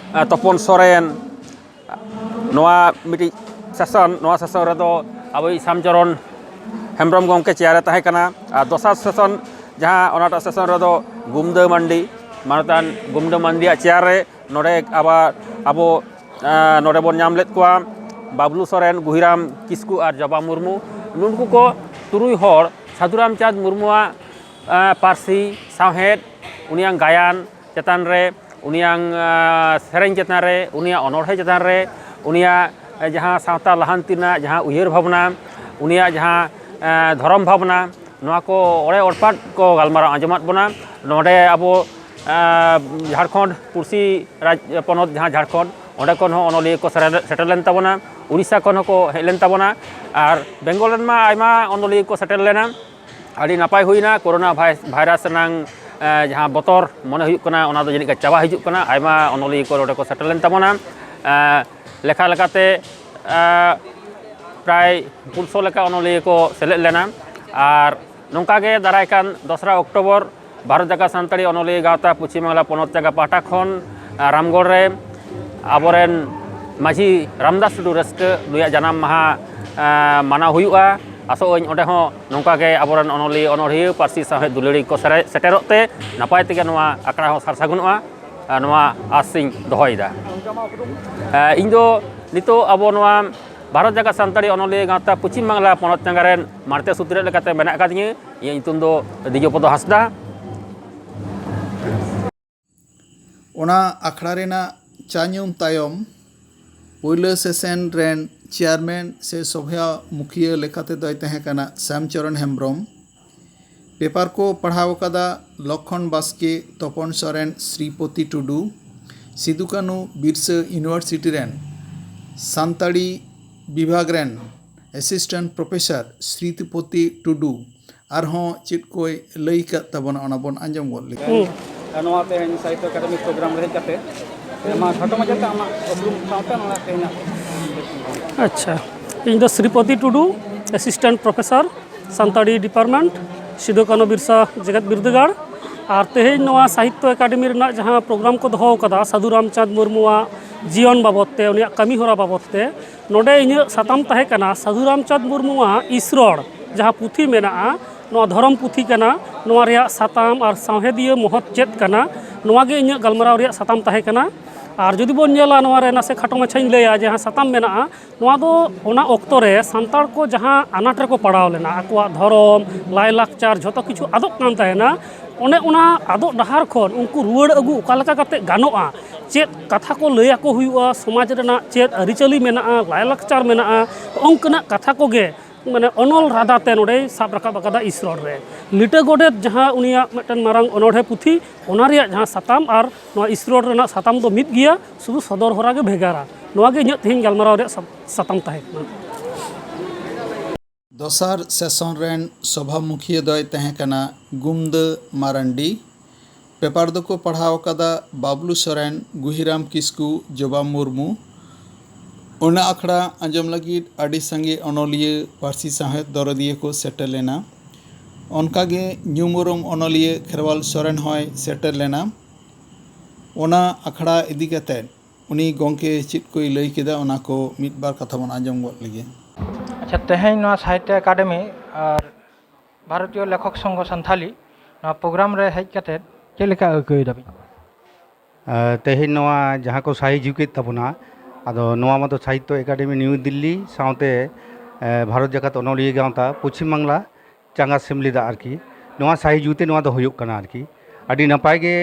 ᱛᱚᱯᱚᱱ ᱥᱚᱨᱮᱱ, ᱱᱚᱣᱟ ᱢᱤᱫᱴᱤᱡ ᱥᱮᱥᱚᱱ, ᱱᱚᱣᱟ ᱥᱮᱥᱚᱱ ᱨᱮᱫᱚ ᱟᱵᱚᱭᱤᱡ ᱥᱟᱢᱪᱚᱨᱚᱱ ᱦᱮᱢᱵᱨᱚᱢ ᱜᱚᱢᱠᱮ ᱪᱮᱭᱟᱨᱮ ᱛᱟᱦᱮᱸ ᱠᱟᱱᱟ᱾ ᱟᱨ ᱫᱚᱥᱟᱨ ᱥᱮᱥᱚᱱ, ᱡᱟᱦᱟᱸ ᱚᱱᱟᱴᱟᱜ ᱥᱮᱥᱚᱱ ᱨᱮᱫᱚ ᱜᱩᱢᱫᱟᱹ ᱢᱟᱱᱰᱤ, ᱢᱟᱱᱚᱛᱟᱱ ᱜᱩᱢᱫᱟᱹ ᱢᱟᱱᱰᱤᱭᱟᱜ ᱪᱮᱭᱟᱨ ᱨᱮ ᱱᱚᱰᱮ ᱟᱵᱟᱨ ᱟᱵᱚ, ᱮᱸ, ᱱᱚᱰᱮ ᱵᱚᱱ ᱧᱟᱢ ᱞᱮᱫ ᱠᱚᱣᱟ ᱵᱟᱵᱞᱩ ᱥᱚᱨᱮᱱ, ᱜᱩᱦᱤᱨᱟᱢ ᱠᱤᱥᱠᱩ ᱟᱨ ᱡᱚᱵᱟ ᱢᱩᱨᱢᱩ᱾ ᱱᱩᱠᱩ ᱠᱚ ᱛᱩᱨᱩᱭ ᱦᱚᱲ ᱥᱟᱹᱫᱷᱩ ᱨᱟᱢᱪᱟᱸᱫᱽ ᱢᱩᱨᱢᱩᱣᱟᱜ, ᱮᱸ, ᱯᱟᱹᱨᱥᱤ, ᱥᱟᱶᱦᱮᱫ, ᱩᱱᱤᱭᱟᱜ ᱜᱟᱭᱟᱱ ᱪᱮᱛᱟᱱ ᱨᱮ, ᱩᱱᱤᱭᱟᱜ, ᱮᱸ, ᱥᱮᱨᱮᱧ ᱪᱮᱛᱟᱱ ᱨᱮ, ᱩᱱᱤᱭᱟᱜ ᱚᱱᱚᱬᱦᱮ ᱪᱮᱛᱟᱱ ᱨᱮ, ᱩᱱᱤᱭᱟᱜ, ᱮᱸ, ᱡᱟᱦᱟᱸ ᱥᱟᱶᱛᱟ ᱞᱟᱦᱟᱱᱛᱤ ᱨᱮᱱᱟᱜ ᱡᱟᱦᱟᱸ ᱩᱭᱦᱟᱹᱨ ᱵᱷᱟᱵᱽᱱᱟ, ᱩᱱᱤᱭᱟᱜ ᱡᱟᱦᱟᱸ, ᱮᱸ, ᱫᱷᱚᱨᱚᱢ ᱵᱷᱟᱵᱽᱱᱟ, ᱱᱚᱣᱟ ᱠᱚ ᱚᱲᱮ ᱚᱲᱯᱟᱛ ᱠᱚ ᱜᱟᱞᱢᱟᱨᱟᱣ ᱟᱸᱡᱚᱢᱟᱫ ᱵᱚᱱᱟ᱾ ᱱᱚᱰᱮ ᱟᱵᱚ, ᱮᱸ, ᱡᱷᱟᱲᱠᱷᱚᱸᱰ ᱯᱩᱲᱥᱤ ᱨᱟᱡᱽ ᱯᱚᱱᱚᱛ, ᱡᱟᱦᱟᱸ ᱡᱷᱟᱲᱠᱷᱚᱸᱰ, ᱚᱸᱰᱮ ᱠᱷᱚᱱ ᱦᱚᱸ ᱚᱱᱚᱞᱤᱭᱟᱹ ᱠᱚ ᱥᱮᱴᱮᱨ, ᱥᱮᱴᱮᱨ ᱞᱮᱱ ᱛᱟᱵᱚᱱᱟ, ᱩᱲᱤᱥᱥᱟ ᱠᱷᱚᱱ ᱦᱚᱸᱠᱚ ᱦᱮᱡ ᱞᱮᱱ ᱛᱟᱵᱚᱱᱟ, ᱟᱨ ᱵᱮᱝᱜᱚᱞ ᱨᱮᱱ ᱢᱟ ᱟᱭᱢᱟ ᱚᱱᱚᱞᱤᱭᱟᱹ ᱠᱚ ᱥᱮᱴᱮᱨ ᱞᱮᱱᱟ᱾ ᱟᱹᱰᱤ ᱱᱟᱯᱟᱭ ᱦᱩᱭᱱᱟ᱾ ᱠᱳᱨᱳᱱᱟ ᱵᱷᱟᱭ-, ᱵᱷᱟᱭᱨᱟᱥ ᱨᱮᱱᱟᱝ, ᱮᱸ, ᱡᱟᱦᱟᱸ ᱵᱚᱛᱚᱨ ᱢᱚᱱᱮ ᱦᱩᱭᱩᱜ ᱠᱟᱱᱟ, ᱚᱱᱟ ᱫᱚ ᱡᱟᱹᱱᱤᱡ ᱠᱷᱟᱱ ᱪᱟᱵᱟ ᱦᱤᱡᱩᱜ ᱠᱟᱱᱟ᱾ ᱟᱭᱢᱟ ᱚᱱᱚᱞᱤᱭᱟᱹ ᱠᱚ ᱱᱚᱰᱮ ᱠᱚ ᱥᱮᱴᱮᱨ ᱞᱮᱱ ᱛᱟᱵᱚᱱᱟ᱾ ᱮᱸ, ᱞᱮᱠᱷᱟ ᱞᱮᱠᱟᱛᱮ, ᱮᱸ, ᱯᱨᱟᱭ ᱯᱩᱱᱥᱚ ᱞᱮᱠᱟ ᱚᱱᱚᱞᱤᱭᱟᱹ ᱠᱚ ᱥᱮᱞᱮᱫ ᱞᱮᱱᱟ᱾ ᱟᱨ ᱱᱚᱝᱠᱟ ᱜᱮ ᱫᱟᱨᱟᱭ ᱠᱟᱱ ᱫᱚᱥᱨᱟ ᱚᱠᱴᱳᱵᱚᱨ ᱵᱷᱟᱨᱚᱛ ᱡᱟᱠᱟᱛ ᱥᱟᱱᱛᱟᱲᱤ ᱚᱱᱚᱞᱤᱭᱟᱹ ᱜᱟᱶᱛᱟ ᱯᱚᱪᱷᱤᱢ ᱵᱟᱝᱞᱟ ᱯᱚᱱᱚᱛ ᱡᱟᱭᱜᱟ ᱯᱟᱦᱴᱟ ᱠᱷᱚᱱ, ᱟᱸ, ᱨᱟᱢᱜᱚᱲ ᱨᱮ ᱟᱵᱚᱨᱮᱱ ᱢᱟᱹᱡᱷᱤ ᱨᱟᱢᱫᱟᱥ ᱴᱩᱰᱩ ᱨᱟᱹᱥᱠᱟᱹ ᱱᱩᱭᱟᱜ ᱡᱟᱱᱟᱢ ᱢᱟᱦᱟ, ᱟᱸ, ᱢᱟᱱᱟᱣ ᱦᱩᱭᱩᱜᱼᱟ᱾ ᱟᱥᱚᱜ ᱟᱹᱧ ᱚᱸᱰᱮ ᱦᱚᱸ ᱱᱚᱝᱠᱟ ᱜᱮ ᱟᱵᱚᱨᱮᱱ ᱚᱱᱚᱞᱤᱭᱟᱹ, ᱚᱱᱚᱲᱦᱤᱭᱟᱹ, ᱯᱟᱹᱨᱥᱤ ᱥᱟᱶᱦᱮᱫ ᱫᱩᱞᱟᱹᱲᱤᱭᱟᱹ ᱠᱚ ᱥᱮᱨᱮ-, ᱥᱮᱴᱮᱨᱚᱜ ᱛᱮ ᱱᱟᱯᱟᱭ ᱛᱮᱜᱮ ᱱᱚᱣᱟ ᱟᱠᱷᱲᱟ ᱦᱚᱸ ᱥᱟᱨ ᱥᱟᱹᱜᱩᱱᱚᱜᱼᱟ, ᱟᱨ ᱱᱚᱣᱟ ᱟᱥ ᱤᱧ ᱫᱚᱦᱚᱭᱮᱫᱟ᱾ ᱟᱸ, ᱤᱧ ᱫᱚ ᱱᱤᱛᱚᱜ ᱟᱵᱚ ᱱᱚᱣᱟ ᱵᱷᱟᱨᱚᱛ ᱡᱟᱠᱟᱛ ᱥᱟᱱᱛᱟᱲᱤ ᱚᱱᱚᱞᱤᱭᱟᱹ ᱜᱟᱶᱛᱟ ᱯᱚᱪᱷᱤᱢ ᱵᱟᱝᱞᱟ ᱯᱚᱱᱚᱛ ᱡᱟᱸᱜᱟ ᱨᱮᱱ ᱢᱟᱬᱛᱮ ᱥᱩᱛᱨᱮᱫ ᱞᱮᱠᱟᱛᱮ ᱢᱮᱱᱟᱜ ᱟᱠᱟᱫᱤᱧᱟᱹ᱾ ᱤᱧᱟᱹᱜ ᱧᱩᱛᱩᱢ ᱫᱚ ᱫᱤᱡᱚᱯᱚᱫᱚ ᱦᱟᱸᱥᱫᱟ᱾ ᱚᱱᱟ ᱟᱠᱷᱲᱟ ᱨᱮᱱᱟᱜ ᱪᱟ ᱧᱩ ᱛᱟᱭᱚᱢ ᱯᱳᱭᱞᱳ ᱥᱮᱥᱚᱱ ᱨᱮᱱ ᱪᱮᱭᱟᱨᱢᱮᱱ ᱥᱮ ᱥᱚᱵᱷᱟ ᱢᱩᱠᱷᱤᱭᱟᱹ ᱞᱮᱠᱟᱛᱮ ᱫᱚᱭ ᱛᱟᱦᱮᱸ ᱠᱟᱱᱟ ᱥᱟᱢᱪᱚᱨᱚᱱ ᱦᱮᱢᱵᱨᱚᱢ᱾ ᱯᱮᱯᱟᱨ ᱠᱚ ᱯᱟᱲᱦᱟᱣ ᱟᱠᱟᱫᱟ ᱞᱚᱠᱠᱷᱚᱱ ᱵᱟᱥᱠᱮ, ᱛᱚᱯᱚᱱ ᱥᱚᱨᱮᱱ, ᱥᱨᱤᱯᱚᱛᱤ ᱴᱩᱰᱩ, ᱥᱤᱫᱩ ᱠᱟᱹᱱᱩ ᱵᱤᱨᱥᱟᱹ ᱤᱭᱩᱱᱤᱵᱷᱟᱨᱥᱤᱴᱤ ᱨᱮᱱ ᱥᱟᱱᱛᱟᱲᱤ ᱵᱤᱵᱷᱟᱜᱽ ᱨᱮᱱ ᱮᱥᱤᱥᱴᱮᱱᱴ ᱯᱨᱚᱯᱷᱮᱥᱚᱨ ᱥᱨᱤᱯᱚᱛᱤ ᱴᱩᱰᱩ ᱟᱨᱦᱚᱸ ᱪᱮᱫ ᱠᱚᱭ ᱞᱟᱹᱭ ᱟᱠᱟᱫ ᱛᱟᱵᱚᱱᱟ, ᱚᱱᱟ ᱵᱚᱱ ᱟᱸᱡᱚᱢ ᱜᱚᱫ ᱞᱮᱜᱮ᱾ ᱦᱩᱸ᱾ ᱟᱨ ᱱᱚᱣᱟ ᱛᱮᱦᱮᱧ ᱥᱟᱦᱤᱛᱛᱚ ᱮᱠᱟᱰᱮᱢᱤ ᱯᱨᱳᱜᱨᱟᱢ ᱨᱮ ᱦᱮᱡ ᱠᱟᱛᱮ, ᱢᱟ ᱠᱷᱟᱴᱚ ᱢᱟᱪᱷᱟᱛᱮ ᱟᱢᱟᱜ ᱩᱯᱨᱩᱢ ᱥᱟᱶᱛᱮ ᱱᱚᱣᱟ ᱛᱮᱦᱮᱧᱟᱜ᱾ ᱟᱪᱪᱷᱟ, ᱤᱧ ᱫᱚ Sripati Tudu, assistant professor, Santali department, Sidhu Kanhu Birsa ᱡᱮᱜᱮᱛ ᱵᱤᱨᱫᱟᱹᱜᱟᱲ᱾ ᱟᱨ ᱛᱮᱦᱮᱧ ᱱᱚᱣᱟ ᱥᱟᱦᱤᱛᱛᱚ ᱮᱠᱟᱰᱮᱢᱤ ᱨᱮᱱᱟᱜ ᱡᱟᱦᱟᱸ ᱯᱨᱳᱜᱨᱟᱢ ᱠᱚ ᱫᱚᱦᱚ ᱟᱠᱟᱫᱟ ᱥᱟᱹᱫᱷᱩ ᱨᱟᱢᱪᱟᱸᱫᱽ ᱢᱩᱨᱢᱩᱣᱟᱜ ᱡᱤᱭᱚᱱ ᱵᱟᱵᱚᱫ ᱛᱮ, ᱩᱱᱤᱭᱟᱜ ᱠᱟᱹᱢᱤ ᱦᱚᱨᱟ ᱵᱟᱵᱚᱫ ᱛᱮ, ᱱᱚᱰᱮ ᱤᱧᱟᱹᱜ ᱥᱟᱛᱟᱢ ᱛᱟᱦᱮᱸ ᱠᱟᱱᱟ ᱥᱟᱹᱫᱷᱩ ᱨᱟᱢᱪᱟᱸᱫᱽ ᱢᱩᱨᱢᱩᱣᱟᱜ ᱤᱥᱨᱚᱲ ᱡᱟᱦᱟᱸ ᱯᱩᱛᱷᱤ ᱢᱮᱱᱟᱜᱼᱟ, ᱱᱚᱣᱟ ᱫᱷᱚᱨᱚᱢ ᱯᱩᱛᱷᱤ ᱠᱟᱱᱟ, ᱱᱚᱣᱟ ᱨᱮᱭᱟᱜ ᱥᱟᱛᱟᱢ ᱟᱨ ᱥᱟᱶᱦᱮᱫᱤᱭᱟᱹ ᱢᱚᱦᱚᱛ ᱪᱮᱫ ᱠᱟᱱᱟ, ᱱᱚᱣᱟ ᱜᱮ ᱤᱧᱟᱹᱜ ᱜᱟᱞᱢᱟᱨᱟᱣ ᱨᱮᱭᱟᱜ ᱥᱟᱛᱟᱢ ᱛᱟᱦᱮᱸ ᱠᱟᱱᱟ᱾ ᱟᱨ ᱡᱩᱫᱤ ᱵᱚᱱ ᱧᱮᱞᱟ, ᱱᱚᱣᱟ ᱨᱮ ᱱᱟᱥᱮ ᱠᱷᱟᱴᱚ ᱢᱟᱪᱷᱟᱧ ᱞᱟᱹᱭᱟ, ᱡᱟᱦᱟᱸ ᱥᱟᱛᱟᱢ ᱢᱮᱱᱟᱜᱼᱟ, ᱱᱚᱣᱟ ᱫᱚ ᱚᱱᱟ ᱚᱠᱛᱚ ᱨᱮ ᱥᱟᱱᱛᱟᱲ ᱠᱚ ᱡᱟᱦᱟᱸ ᱟᱱᱟᱴ ᱨᱮᱠᱚ ᱯᱟᱲᱟᱣ ᱞᱮᱱᱟ, ᱟᱠᱚᱣᱟᱜ ᱫᱷᱚᱨᱚᱢ, ᱞᱟᱭᱼᱞᱟᱠᱪᱟᱨ ᱡᱷᱚᱛᱚ ᱠᱤᱪᱷᱩ ᱟᱫᱚᱜ ᱠᱟᱱ ᱛᱟᱦᱮᱱᱟ, ᱚᱱᱮ ᱚᱱᱟ ᱟᱫᱚᱜ ᱰᱟᱦᱟᱨ ᱠᱷᱚᱱ ᱩᱱᱠᱩ ᱨᱩᱣᱟᱹᱲ ᱟᱹᱜᱩ ᱚᱠᱟ ᱞᱮᱠᱟ ᱠᱟᱛᱮ ᱜᱟᱱᱚᱜᱼᱟ, ᱪᱮᱫ ᱠᱟᱛᱷᱟ ᱠᱚ ᱞᱟᱹᱭ ᱟᱠᱚ ᱦᱩᱭᱩᱜᱼᱟ, ᱥᱚᱢᱟᱡᱽ ᱨᱮᱱᱟᱜ ᱪᱮᱫ ᱟᱹᱨᱤᱪᱟᱹᱞᱤ ᱢᱮᱱᱟᱜᱼᱟ, ᱞᱟᱭᱼᱞᱟᱠᱪᱟᱨ ᱢᱮᱱᱟᱜᱼᱟ, ᱚᱱᱠᱟᱱᱟᱜ ᱠᱟᱛᱷᱟ ᱠᱚᱜᱮ ᱢᱟᱱᱮ ᱚᱱᱚᱞ ᱨᱟᱫᱟ ᱛᱮ ᱱᱚᱰᱮᱭ ᱥᱟᱵ ᱨᱟᱠᱟᱵ ᱟᱠᱟᱫᱟ ᱤᱥᱨᱚᱲ ᱨᱮ᱾ ᱞᱤᱴᱟᱹ ᱜᱚᱰᱮᱛ ᱡᱟᱦᱟᱸ ᱩᱱᱤᱭᱟᱜ ᱢᱤᱫᱴᱮᱱ ᱢᱟᱨᱟᱝ ᱚᱱᱚᱬᱦᱮ ᱯᱩᱛᱷᱤ, ᱚᱱᱟ ᱨᱮᱭᱟᱜ ᱡᱟᱦᱟᱸ ᱥᱟᱛᱟᱢ ᱟᱨ ᱱᱚᱣᱟ ᱤᱥᱨᱚᱲ ᱨᱮᱱᱟᱜ ᱥᱟᱛᱟᱢ ᱫᱚ ᱢᱤᱫ ᱜᱮᱭᱟ, ᱥᱩᱫᱷᱩ ᱥᱚᱫᱚᱨ ᱦᱚᱨᱟ ᱜᱮ ᱵᱷᱮᱜᱟᱨᱟ᱾ ᱱᱚᱣᱟ ᱜᱮ ᱤᱧᱟᱹᱜ ᱛᱮᱦᱮᱧ ᱜᱟᱞᱢᱟᱨᱟᱣ ᱨᱮᱭᱟᱜ ᱥᱟ-, ᱥᱟᱛᱟᱢ ᱛᱟᱦᱮᱸ ᱠᱟᱱᱟ᱾ ᱫᱚᱥᱟᱨ ᱥᱮᱥᱚᱱ ᱨᱮᱱ ᱥᱚᱵᱷᱟ ᱢᱩᱠᱷᱤᱭᱟᱹ ᱫᱚᱭ ᱛᱟᱦᱮᱸ ᱠᱟᱱᱟ ᱜᱩᱢᱫᱟᱹ ᱢᱟᱨᱟᱱᱰᱤ᱾ ᱯᱮᱯᱟᱨ ᱫᱚᱠᱚ ᱯᱟᱲᱦᱟᱣ ᱟᱠᱟᱫᱟ ᱵᱟᱵᱞᱩ ᱥᱚᱨᱮᱱ, ᱜᱩᱦᱤᱨᱟᱢ ᱠᱤᱥᱠᱩ, ᱡᱚᱵᱟ ᱢᱩᱨᱢᱩ᱾ ᱚᱱᱟ ᱟᱠᱷᱲᱟ ᱟᱸᱡᱚᱢ ᱞᱟᱹᱜᱤᱫ ᱟᱹᱰᱤ ᱥᱟᱸᱜᱮ ᱚᱱᱚᱞᱤᱭᱟᱹ, ᱯᱟᱹᱨᱥᱤ ᱥᱟᱶᱦᱮᱫ ᱫᱚᱨᱚᱫᱤᱭᱟᱹ ᱠᱚ ᱥᱮᱴᱮᱨ ᱞᱮᱱᱟ᱾ ᱚᱱᱠᱟᱜᱮ ᱧᱩᱢ ᱩᱨᱩᱢ ᱚᱱᱚᱞᱤᱭᱟᱹ ᱠᱷᱮᱨᱣᱟᱞ ᱥᱚᱨᱮᱱ ᱦᱚᱸᱭ ᱥᱮᱴᱮᱨ ᱞᱮᱱᱟ᱾ ᱚᱱᱟ ᱟᱠᱷᱲᱟ ᱤᱫᱤ ᱠᱟᱛᱮ ᱩᱱᱤ ᱜᱚᱢᱠᱮ ᱪᱮᱫ ᱠᱚᱭ ᱞᱟᱹᱭ ᱠᱮᱫᱟ, ᱚᱱᱟ ᱠᱚ ᱢᱤᱫ ᱵᱟᱨ ᱠᱟᱛᱷᱟ ᱵᱚᱱ ᱟᱸᱡᱚᱢ ᱜᱚᱫ ᱞᱮᱜᱮ᱾ ᱟᱪᱪᱷᱟ, ᱛᱮᱦᱮᱧ ᱱᱚᱣᱟ ᱥᱟᱦᱤᱛᱛᱚ ᱮᱠᱟᱰᱮᱢᱤ ᱟᱨ ᱵᱷᱟᱨᱚᱛᱤᱭᱚ ᱞᱮᱠᱷᱚᱠ ᱥᱚᱝᱜᱷᱚ ᱥᱟᱱᱛᱷᱟᱞᱤ ᱱᱚᱣᱟ ᱯᱨᱳᱜᱨᱟᱢ ᱨᱮ ᱦᱮᱡ ᱠᱟᱛᱮ ᱪᱮᱫ ᱞᱮᱠᱟ ᱟᱹᱭᱠᱟᱹᱣ ᱮᱫᱟᱵᱤᱱ? ᱟᱨ ᱛᱮᱦᱮᱧ ᱱᱚᱣᱟ ᱡᱟᱦᱟᱸ ᱠᱚ ᱥᱟᱹᱦᱤ ᱡᱩᱜᱮᱫ ᱛᱟᱵᱚᱱᱟ, ᱟᱫᱚ ᱱᱚᱣᱟ ᱢᱟᱛᱚ ᱥᱟᱦᱤᱛᱛᱚ ᱮᱠᱟᱰᱮᱢᱤ ᱱᱤᱭᱩ ᱫᱤᱞᱞᱤ ᱥᱟᱶᱛᱮ ᱮ, ᱵᱷᱟᱨᱚᱛ ᱡᱟᱠᱟᱛ ᱚᱱᱚᱞᱤᱭᱟᱹ ᱜᱟᱶᱛᱟ ᱯᱚᱪᱷᱤᱢ ᱵᱟᱝᱞᱟ ᱪᱟᱸᱜᱟ ᱥᱮᱢᱞᱮᱫᱟ ᱟᱨᱠᱤ᱾ ᱱᱚᱣᱟ ᱥᱟᱹᱦᱤ ᱡᱩᱜᱽ ᱛᱮ ᱱᱚᱣᱟ ᱫᱚ ᱦᱩᱭᱩᱜ ᱠᱟᱱᱟ ᱟᱨᱠᱤ᱾ ᱟᱹᱰᱤ ᱱᱟᱯᱟᱭ ᱜᱮ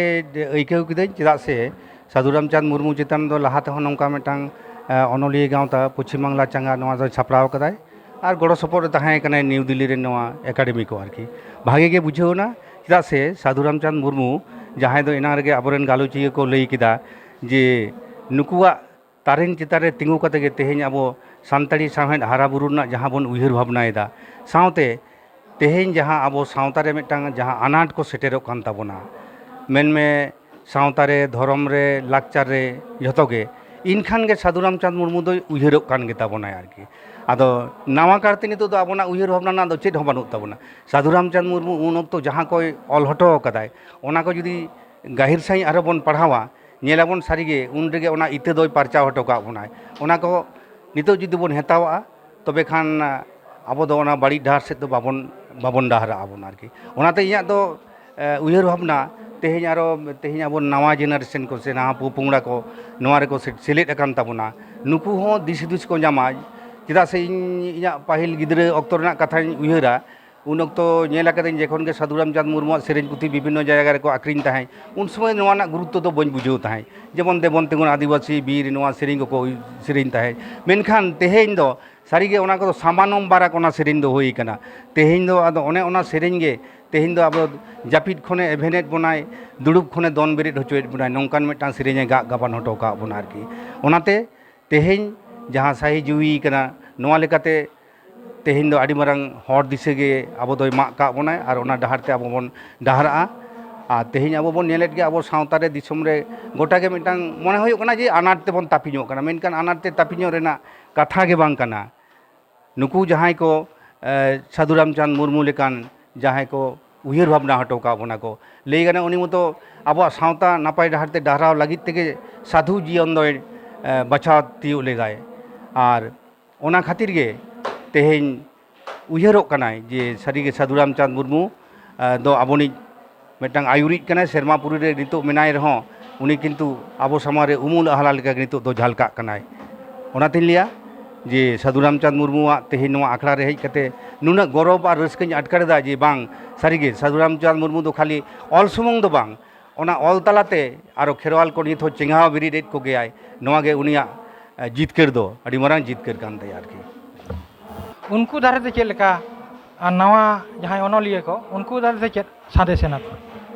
ᱟᱹᱭᱠᱟᱹᱣ ᱠᱤᱫᱟᱹᱧ, ᱪᱮᱫᱟᱜ ᱥᱮ ᱥᱟᱹᱫᱷᱩ ᱨᱟᱢᱪᱟᱸᱫᱽ ᱢᱩᱨᱢᱩ ᱪᱮᱛᱟᱱ ᱫᱚ ᱞᱟᱦᱟ ᱛᱮᱦᱚᱸ ᱱᱚᱝᱠᱟ ᱢᱤᱫᱴᱟᱝ ᱮ, ᱚᱱᱚᱞᱤᱭᱟᱹ ᱜᱟᱶᱛᱟ ᱯᱚᱪᱷᱤᱢ ᱵᱟᱝᱞᱟ ᱪᱟᱸᱜᱟ ᱱᱚᱣᱟ ᱫᱚᱭ ᱥᱟᱯᱲᱟᱣ ᱠᱟᱫᱟᱭ ᱟᱨ ᱜᱚᱲᱚ ᱥᱚᱯᱚᱦᱚᱫ ᱨᱮ ᱛᱟᱦᱮᱸ ᱠᱟᱱᱟᱭ ᱱᱤᱭᱩ ᱫᱤᱞᱞᱤ ᱨᱮᱱ ᱱᱚᱣᱟ ᱮᱠᱟᱰᱮᱢᱤ ᱠᱚ ᱟᱨᱠᱤ᱾ ᱵᱷᱟᱜᱮ ᱜᱮ ᱵᱩᱡᱷᱟᱹᱣ ᱮᱱᱟ, ᱪᱮᱫᱟᱜ ᱥᱮ ᱥᱟᱹᱫᱷᱩ ᱨᱟᱢᱪᱟᱸᱫᱽ ᱢᱩᱨᱢᱩ ᱡᱟᱦᱟᱸᱭ ᱫᱚ ᱮᱱᱟᱝ ᱨᱮᱜᱮ ᱟᱵᱚᱨᱮᱱ ᱜᱟᱞᱚᱪᱤᱭᱟᱹ ᱠᱚ ᱞᱟᱹᱭ ᱠᱮᱫᱟ ᱡᱮ ᱱᱩᱠᱩᱣᱟᱜ ᱛᱟᱨᱮᱱ ᱪᱮᱛᱟᱱ ᱨᱮ ᱛᱤᱸᱜᱩ ᱠᱟᱛᱮ ᱜᱮ ᱛᱮᱦᱮᱧ ᱟᱵᱚ ᱥᱟᱱᱛᱟᱲᱤ ᱥᱟᱶᱦᱮᱫ ᱦᱟᱨᱟ ᱵᱩᱨᱩ ᱨᱮᱱᱟᱜ ᱡᱟᱦᱟᱸ ᱵᱚᱱ ᱩᱭᱦᱟᱹᱨ ᱵᱷᱟᱵᱽᱱᱟᱭᱮᱫᱟ, ᱥᱟᱶᱛᱮ ᱛᱮᱦᱮᱧ ᱡᱟᱦᱟᱸ ᱟᱵᱚ ᱥᱟᱶᱛᱟ ᱨᱮ ᱢᱤᱫᱴᱟᱝ ᱡᱟᱦᱟᱸ ᱟᱱᱟᱴ ᱠᱚ ᱥᱮᱴᱮᱨᱚᱜ ᱠᱟᱱ ᱛᱟᱵᱚᱱᱟ, ᱢᱮᱱᱢᱮ ᱥᱟᱶᱛᱟ ᱨᱮ, ᱫᱷᱚᱨᱚᱢ ᱨᱮ, ᱞᱟᱠᱪᱟᱨ ᱨᱮ, ᱡᱷᱚᱛᱚ ᱜᱮ ᱮᱱᱠᱷᱟᱱ ᱜᱮ ᱥᱟᱹᱫᱷᱩ ᱨᱟᱢᱪᱟᱸᱫᱽ ᱢᱩᱨᱢᱩ ᱫᱚᱭ ᱩᱭᱦᱟᱹᱨᱚᱜ ᱠᱟᱱ ᱜᱮᱛᱟ ᱵᱚᱱᱟᱭ ᱟᱨᱠᱤ᱾ ᱟᱫᱚ ᱱᱟᱣᱟ ᱠᱟᱨᱛᱮ ᱱᱤᱛᱚᱜ ᱫᱚ ᱟᱵᱚᱱᱟᱜ ᱩᱭᱦᱟᱹᱨ ᱵᱷᱟᱵᱽᱱᱟ ᱨᱮᱱᱟᱜ ᱫᱚ ᱪᱮᱫ ᱦᱚᱸ ᱵᱟᱹᱱᱩᱜ ᱛᱟᱵᱚᱱᱟ᱾ ᱥᱟᱹᱫᱷᱩ ᱨᱟᱢᱪᱟᱸᱫᱽ ᱢᱩᱨᱢᱩ ᱩᱱ ᱚᱠᱛᱚ ᱡᱟᱦᱟᱸ ᱠᱚᱭ ᱚᱞ ᱦᱚᱴᱚ ᱟᱠᱟᱫᱟᱭ, ᱚᱱᱟ ᱠᱚ ᱡᱩᱫᱤ ᱜᱟᱹᱦᱤᱨ ᱥᱟᱺᱦᱤᱡ ᱟᱨᱦᱚᱸ ᱵᱚᱱ ᱯᱟᱲᱦᱟᱣᱟ, ᱧᱮᱞᱟᱵᱚᱱ ᱥᱟᱹᱨᱤᱜᱮ ᱩᱱ ᱨᱮᱜᱮ ᱚᱱᱟ ᱤᱛᱟᱹ ᱫᱚᱭ ᱯᱟᱨᱪᱟᱣ ᱦᱚᱴᱚ ᱠᱟᱜ ᱵᱚᱱᱟᱭ᱾ ᱚᱱᱟ ᱠᱚ ᱱᱤᱛᱚᱜ ᱡᱩᱫᱤ ᱵᱚᱱ ᱦᱮᱛᱟᱣᱟᱜᱼᱟ, ᱛᱚᱵᱮ ᱠᱷᱟᱱ ᱟᱵᱚ ᱫᱚ ᱚᱱᱟ ᱵᱟᱹᱲᱤᱡ ᱰᱟᱦᱟᱨ ᱥᱮᱫ ᱫᱚ ᱵᱟᱵᱚᱱ, ᱵᱟᱵᱚᱱ ᱰᱟᱦᱟᱨᱟᱜᱼᱟ ᱵᱚᱱ ᱟᱨᱠᱤ᱾ ᱚᱱᱟᱛᱮ ᱤᱧᱟᱹᱜ ᱫᱚ, ᱮ, ᱩᱭᱦᱟᱹᱨ ᱵᱷᱟᱵᱽᱱᱟ, ᱛᱮᱦᱮᱧ ᱟᱨᱚ, ᱛᱮᱦᱮᱧ ᱟᱵᱚ ᱱᱟᱣᱟ generation ᱠᱚ ᱥᱮ ᱱᱟᱣᱟ ᱯᱚᱼᱯᱚᱝᱲᱟ ᱠᱚ ᱱᱚᱣᱟ ᱨᱮᱠᱚ ᱥᱮ-, ᱥᱮᱞᱮᱫ ᱟᱠᱟᱱ ᱛᱟᱵᱚᱱᱟ, ᱱᱩᱠᱩ ᱦᱚᱸ ᱫᱤᱥ ᱦᱩᱫᱤᱥ ᱠᱚ ᱧᱟᱢᱟ᱾ ᱪᱮᱫᱟᱜ ᱥᱮ ᱤᱧ ᱤᱧᱟᱹᱜ ᱯᱟᱹᱦᱤᱞ ᱜᱤᱫᱽᱨᱟᱹ ᱚᱠᱛᱚ ᱨᱮᱱᱟᱜ ᱠᱟᱛᱷᱟᱧ ᱩᱭᱦᱟᱹᱨᱟ, ᱩᱱ ᱚᱠᱛᱚ ᱧᱮᱞ ᱟᱠᱟᱫᱟᱹᱧ ᱡᱚᱠᱷᱚᱱ ᱜᱮ ᱥᱟᱹᱫᱷᱩ ᱨᱟᱢᱪᱟᱸᱫᱽ ᱢᱩᱨᱢᱩᱣᱟᱜ ᱥᱮᱨᱮᱧ ᱯᱩᱛᱷᱤ ᱵᱤᱵᱷᱤᱱᱱᱚ ᱡᱟᱭᱜᱟ ᱨᱮᱠᱚ ᱟᱠᱷᱨᱤᱧ ᱛᱟᱦᱮᱸᱫ, ᱩᱱ ᱥᱚᱢᱚᱭ ᱱᱚᱣᱟ ᱨᱮᱱᱟᱜ ᱜᱩᱨᱩᱛᱛᱚ ᱫᱚ ᱵᱟᱹᱧ ᱵᱩᱡᱷᱟᱹᱣ ᱛᱟᱦᱮᱸᱫ᱾ ᱡᱮᱢᱚᱱ ᱫᱮᱵᱚᱱ ᱛᱤᱸᱜᱩᱱ ᱟᱹᱫᱤᱵᱟᱹᱥᱤ ᱵᱤᱨ, ᱱᱚᱣᱟ ᱥᱮᱨᱮᱧ ᱠᱚᱠᱚ ᱥᱮᱨᱮᱧ ᱛᱟᱦᱮᱸᱫ᱾ ᱢᱮᱱᱠᱷᱟᱱ ᱛᱮᱦᱮᱧ ᱫᱚ ᱥᱟᱹᱨᱤᱜᱮ ᱚᱱᱟ ᱠᱚᱫᱚ ᱥᱟᱢᱟᱱᱚᱢ ᱵᱟᱨᱟᱠ ᱚᱱᱟ ᱥᱮᱨᱮᱧ ᱫᱚ ᱦᱩᱭ ᱠᱟᱱᱟ᱾ ᱛᱮᱦᱮᱧ ᱫᱚ ᱟᱫᱚ ᱚᱱᱮ ᱚᱱᱟ ᱥᱮᱨᱮᱧ ᱜᱮ ᱛᱮᱦᱮᱧ ᱫᱚ ᱟᱵᱚ ᱡᱟᱹᱯᱤᱫ ᱠᱷᱚᱱᱮ ᱮᱵᱷᱮᱱᱮᱫ ᱵᱚᱱᱟᱭ, ᱫᱩᱲᱩᱵ ᱠᱷᱚᱱᱮ ᱫᱚᱱ ᱵᱮᱨᱮᱫ ᱦᱚᱪᱚᱭᱮᱫ ᱵᱚᱱᱟᱭ, ᱱᱚᱝᱠᱟᱱ ᱢᱤᱫᱴᱟᱝ ᱥᱮᱨᱮᱧᱮ ᱜᱟᱜ ᱜᱟᱵᱟᱱ ᱦᱚᱴᱚ ᱠᱟᱜ ᱵᱚᱱᱟ ᱟᱨᱠᱤ᱾ ᱚᱱᱟᱛᱮ ᱛᱮᱦᱮᱧ ᱡᱟᱦᱟᱸ ᱥᱟᱹᱦᱤ ᱡᱩᱦᱤ ᱠᱟᱱᱟ, ᱱᱚᱣᱟ ᱞᱮᱠᱟᱛᱮ ᱛᱮᱦᱮᱧ ᱫᱚ ᱟᱹᱰᱤ ᱢᱟᱨᱟᱝ ᱦᱚᱨ ᱫᱤᱥᱟᱹ ᱜᱮ ᱟᱵᱚ ᱫᱚᱭ ᱢᱟᱜ ᱠᱟᱜ ᱵᱚᱱᱟᱭ ᱟᱨ ᱚᱱᱟ ᱰᱟᱦᱟᱨ ᱛᱮ ᱟᱵᱚ ᱵᱚᱱ ᱰᱟᱦᱟᱨᱟᱜᱼᱟ᱾ ᱟᱨ ᱛᱮᱦᱮᱧ ᱟᱵᱚ ᱵᱚᱱ ᱧᱮᱞᱮᱫ ᱜᱮᱭᱟ, ᱟᱵᱚ ᱥᱟᱶᱛᱟ ᱨᱮ, ᱫᱤᱥᱚᱢ ᱨᱮ ᱜᱚᱴᱟ ᱜᱮ ᱢᱤᱫᱴᱟᱝ ᱢᱚᱱᱮ ᱦᱩᱭᱩᱜ ᱠᱟᱱᱟ ᱡᱮ ᱟᱱᱟᱴ ᱛᱮᱵᱚᱱ ᱛᱟᱹᱯᱤᱧᱚᱜ ᱠᱟᱱᱟ, ᱢᱮᱱᱠᱷᱟᱱ ᱟᱱᱟᱴ ᱛᱮ ᱛᱟᱹᱯᱤᱧᱚᱜ ᱨᱮᱱᱟᱜ ᱠᱟᱛᱷᱟ ᱜᱮ ᱵᱟᱝ ᱠᱟᱱᱟ᱾ ᱱᱩᱠᱩ ᱡᱟᱦᱟᱸᱭ ᱠᱚ, ᱮ, ᱥᱟᱹᱫᱷᱩ ᱨᱟᱢᱪᱟᱸᱫᱽ ᱢᱩᱨᱢᱩ ᱞᱮᱠᱟᱱ ᱡᱟᱦᱟᱸᱭ ᱠᱚ ᱩᱭᱦᱟᱹᱨ ᱵᱷᱟᱵᱽᱱᱟ ᱦᱚᱴᱚ ᱠᱟᱜ ᱵᱚᱱᱟ ᱠᱚ, ᱞᱟᱹᱭ ᱜᱟᱱᱚᱜᱼᱟ ᱩᱱᱤ ᱢᱚᱛᱚ ᱟᱵᱚᱣᱟᱜ ᱥᱟᱶᱛᱟ ᱱᱟᱯᱟᱭ ᱰᱟᱦᱟᱨ ᱛᱮ ᱰᱟᱦᱨᱟᱣ ᱞᱟᱹᱜᱤᱫ ᱛᱮᱜᱮ ᱥᱟᱹᱫᱷᱩ ᱡᱤᱭᱚᱱ ᱫᱚᱭ, ᱮ, ᱵᱟᱪᱷᱟᱣ ᱛᱤᱭᱳᱜ ᱞᱮᱫᱟᱭ᱾ ᱟᱨ ᱚᱱᱟ ᱠᱷᱟᱹᱛᱤᱨ ᱜᱮ ᱛᱮᱦᱮᱧ ᱩᱭᱦᱟᱹᱨᱚᱜ ᱠᱟᱱᱟᱭ ᱡᱮ ᱥᱟᱹᱨᱤᱜᱮ ᱥᱟᱹᱫᱷᱩ ᱨᱟᱢᱪᱟᱸᱫᱽ ᱢᱩᱨᱢᱩ, ᱮ, ᱫᱚ ᱟᱵᱚᱱᱤᱡ ᱢᱤᱫᱴᱟᱝ ᱟᱹᱭᱩᱨᱤᱡ ᱠᱟᱱᱟᱭ᱾ ᱥᱮᱨᱢᱟ ᱯᱩᱨᱤ ᱨᱮ ᱱᱤᱛᱚᱜ ᱢᱮᱱᱟᱭ ᱨᱮᱦᱚᱸ, ᱩᱱᱤ ᱠᱤᱱᱛᱩ ᱟᱵᱚ ᱥᱟᱢᱟᱝ ᱨᱮ ᱩᱢᱩᱞ ᱟᱦᱞᱟ ᱞᱮᱠᱟ ᱜᱮ ᱱᱤᱛᱚᱜ ᱫᱚ ᱡᱷᱟᱞᱠᱟᱜ ᱠᱟᱱᱟᱭ᱾ ᱚᱱᱟᱛᱤᱧ ᱞᱟᱹᱭᱟ ᱡᱮ ᱥᱟᱹᱫᱷᱩ ᱨᱟᱢᱪᱟᱸᱫᱽ ᱢᱩᱨᱢᱩᱣᱟᱜ ᱛᱮᱦᱮᱧ ᱱᱚᱣᱟ ᱟᱠᱷᱲᱟ ᱨᱮ ᱦᱮᱡ ᱠᱟᱛᱮ ᱱᱩᱱᱟᱹᱜ ᱜᱚᱨᱚᱵᱽ ᱟᱨ ᱨᱟᱹᱥᱠᱟᱹᱧ ᱟᱴᱠᱟᱨ ᱮᱫᱟ ᱡᱮ ᱵᱟᱝ, ᱥᱟᱹᱨᱤᱜᱮ ᱥᱟᱹᱫᱷᱩ ᱨᱟᱢᱪᱟᱸᱫᱽ ᱢᱩᱨᱢᱩ ᱫᱚ ᱠᱷᱟᱹᱞᱤ ᱚᱞ ᱥᱩᱢᱩᱝ ᱫᱚ ᱵᱟᱝ, ᱚᱱᱟ ᱚᱞ ᱛᱟᱞᱟᱛᱮ ᱟᱨᱚ ᱠᱷᱮᱨᱣᱟᱞ ᱠᱚ ᱱᱤᱛ ᱦᱚᱸ ᱪᱮᱸᱜᱷᱟᱣ ᱵᱮᱨᱮᱫ ᱮᱫ ᱠᱚᱜᱮᱭᱟᱭ᱾ ᱱᱚᱣᱟ ᱜᱮ ᱩᱱᱤᱭᱟᱜ, ᱮ, ᱡᱤᱛᱠᱟᱹᱨ ᱫᱚ, ᱟᱹᱰᱤ ᱢᱟᱨᱟᱝ ᱡᱤᱛᱠᱟᱹᱨ ᱠᱟᱱ ᱛᱟᱭᱟ ᱟᱨᱠᱤ᱾ ᱩᱱᱠᱩ ᱫᱷᱟᱨᱮ ᱫᱚ ᱪᱮᱫ ᱞᱮᱠᱟ? ᱟᱨ ᱱᱟᱣᱟ ᱡᱟᱦᱟᱸᱭ ᱚᱱᱚᱞᱤᱭᱟᱹ ᱠᱚ, ᱩᱱᱠᱩ ᱫᱷᱟᱨᱮ ᱫᱚ ᱪᱮᱫ ᱥᱟᱸᱫᱮᱥ ᱮᱱᱟ ᱠᱚ?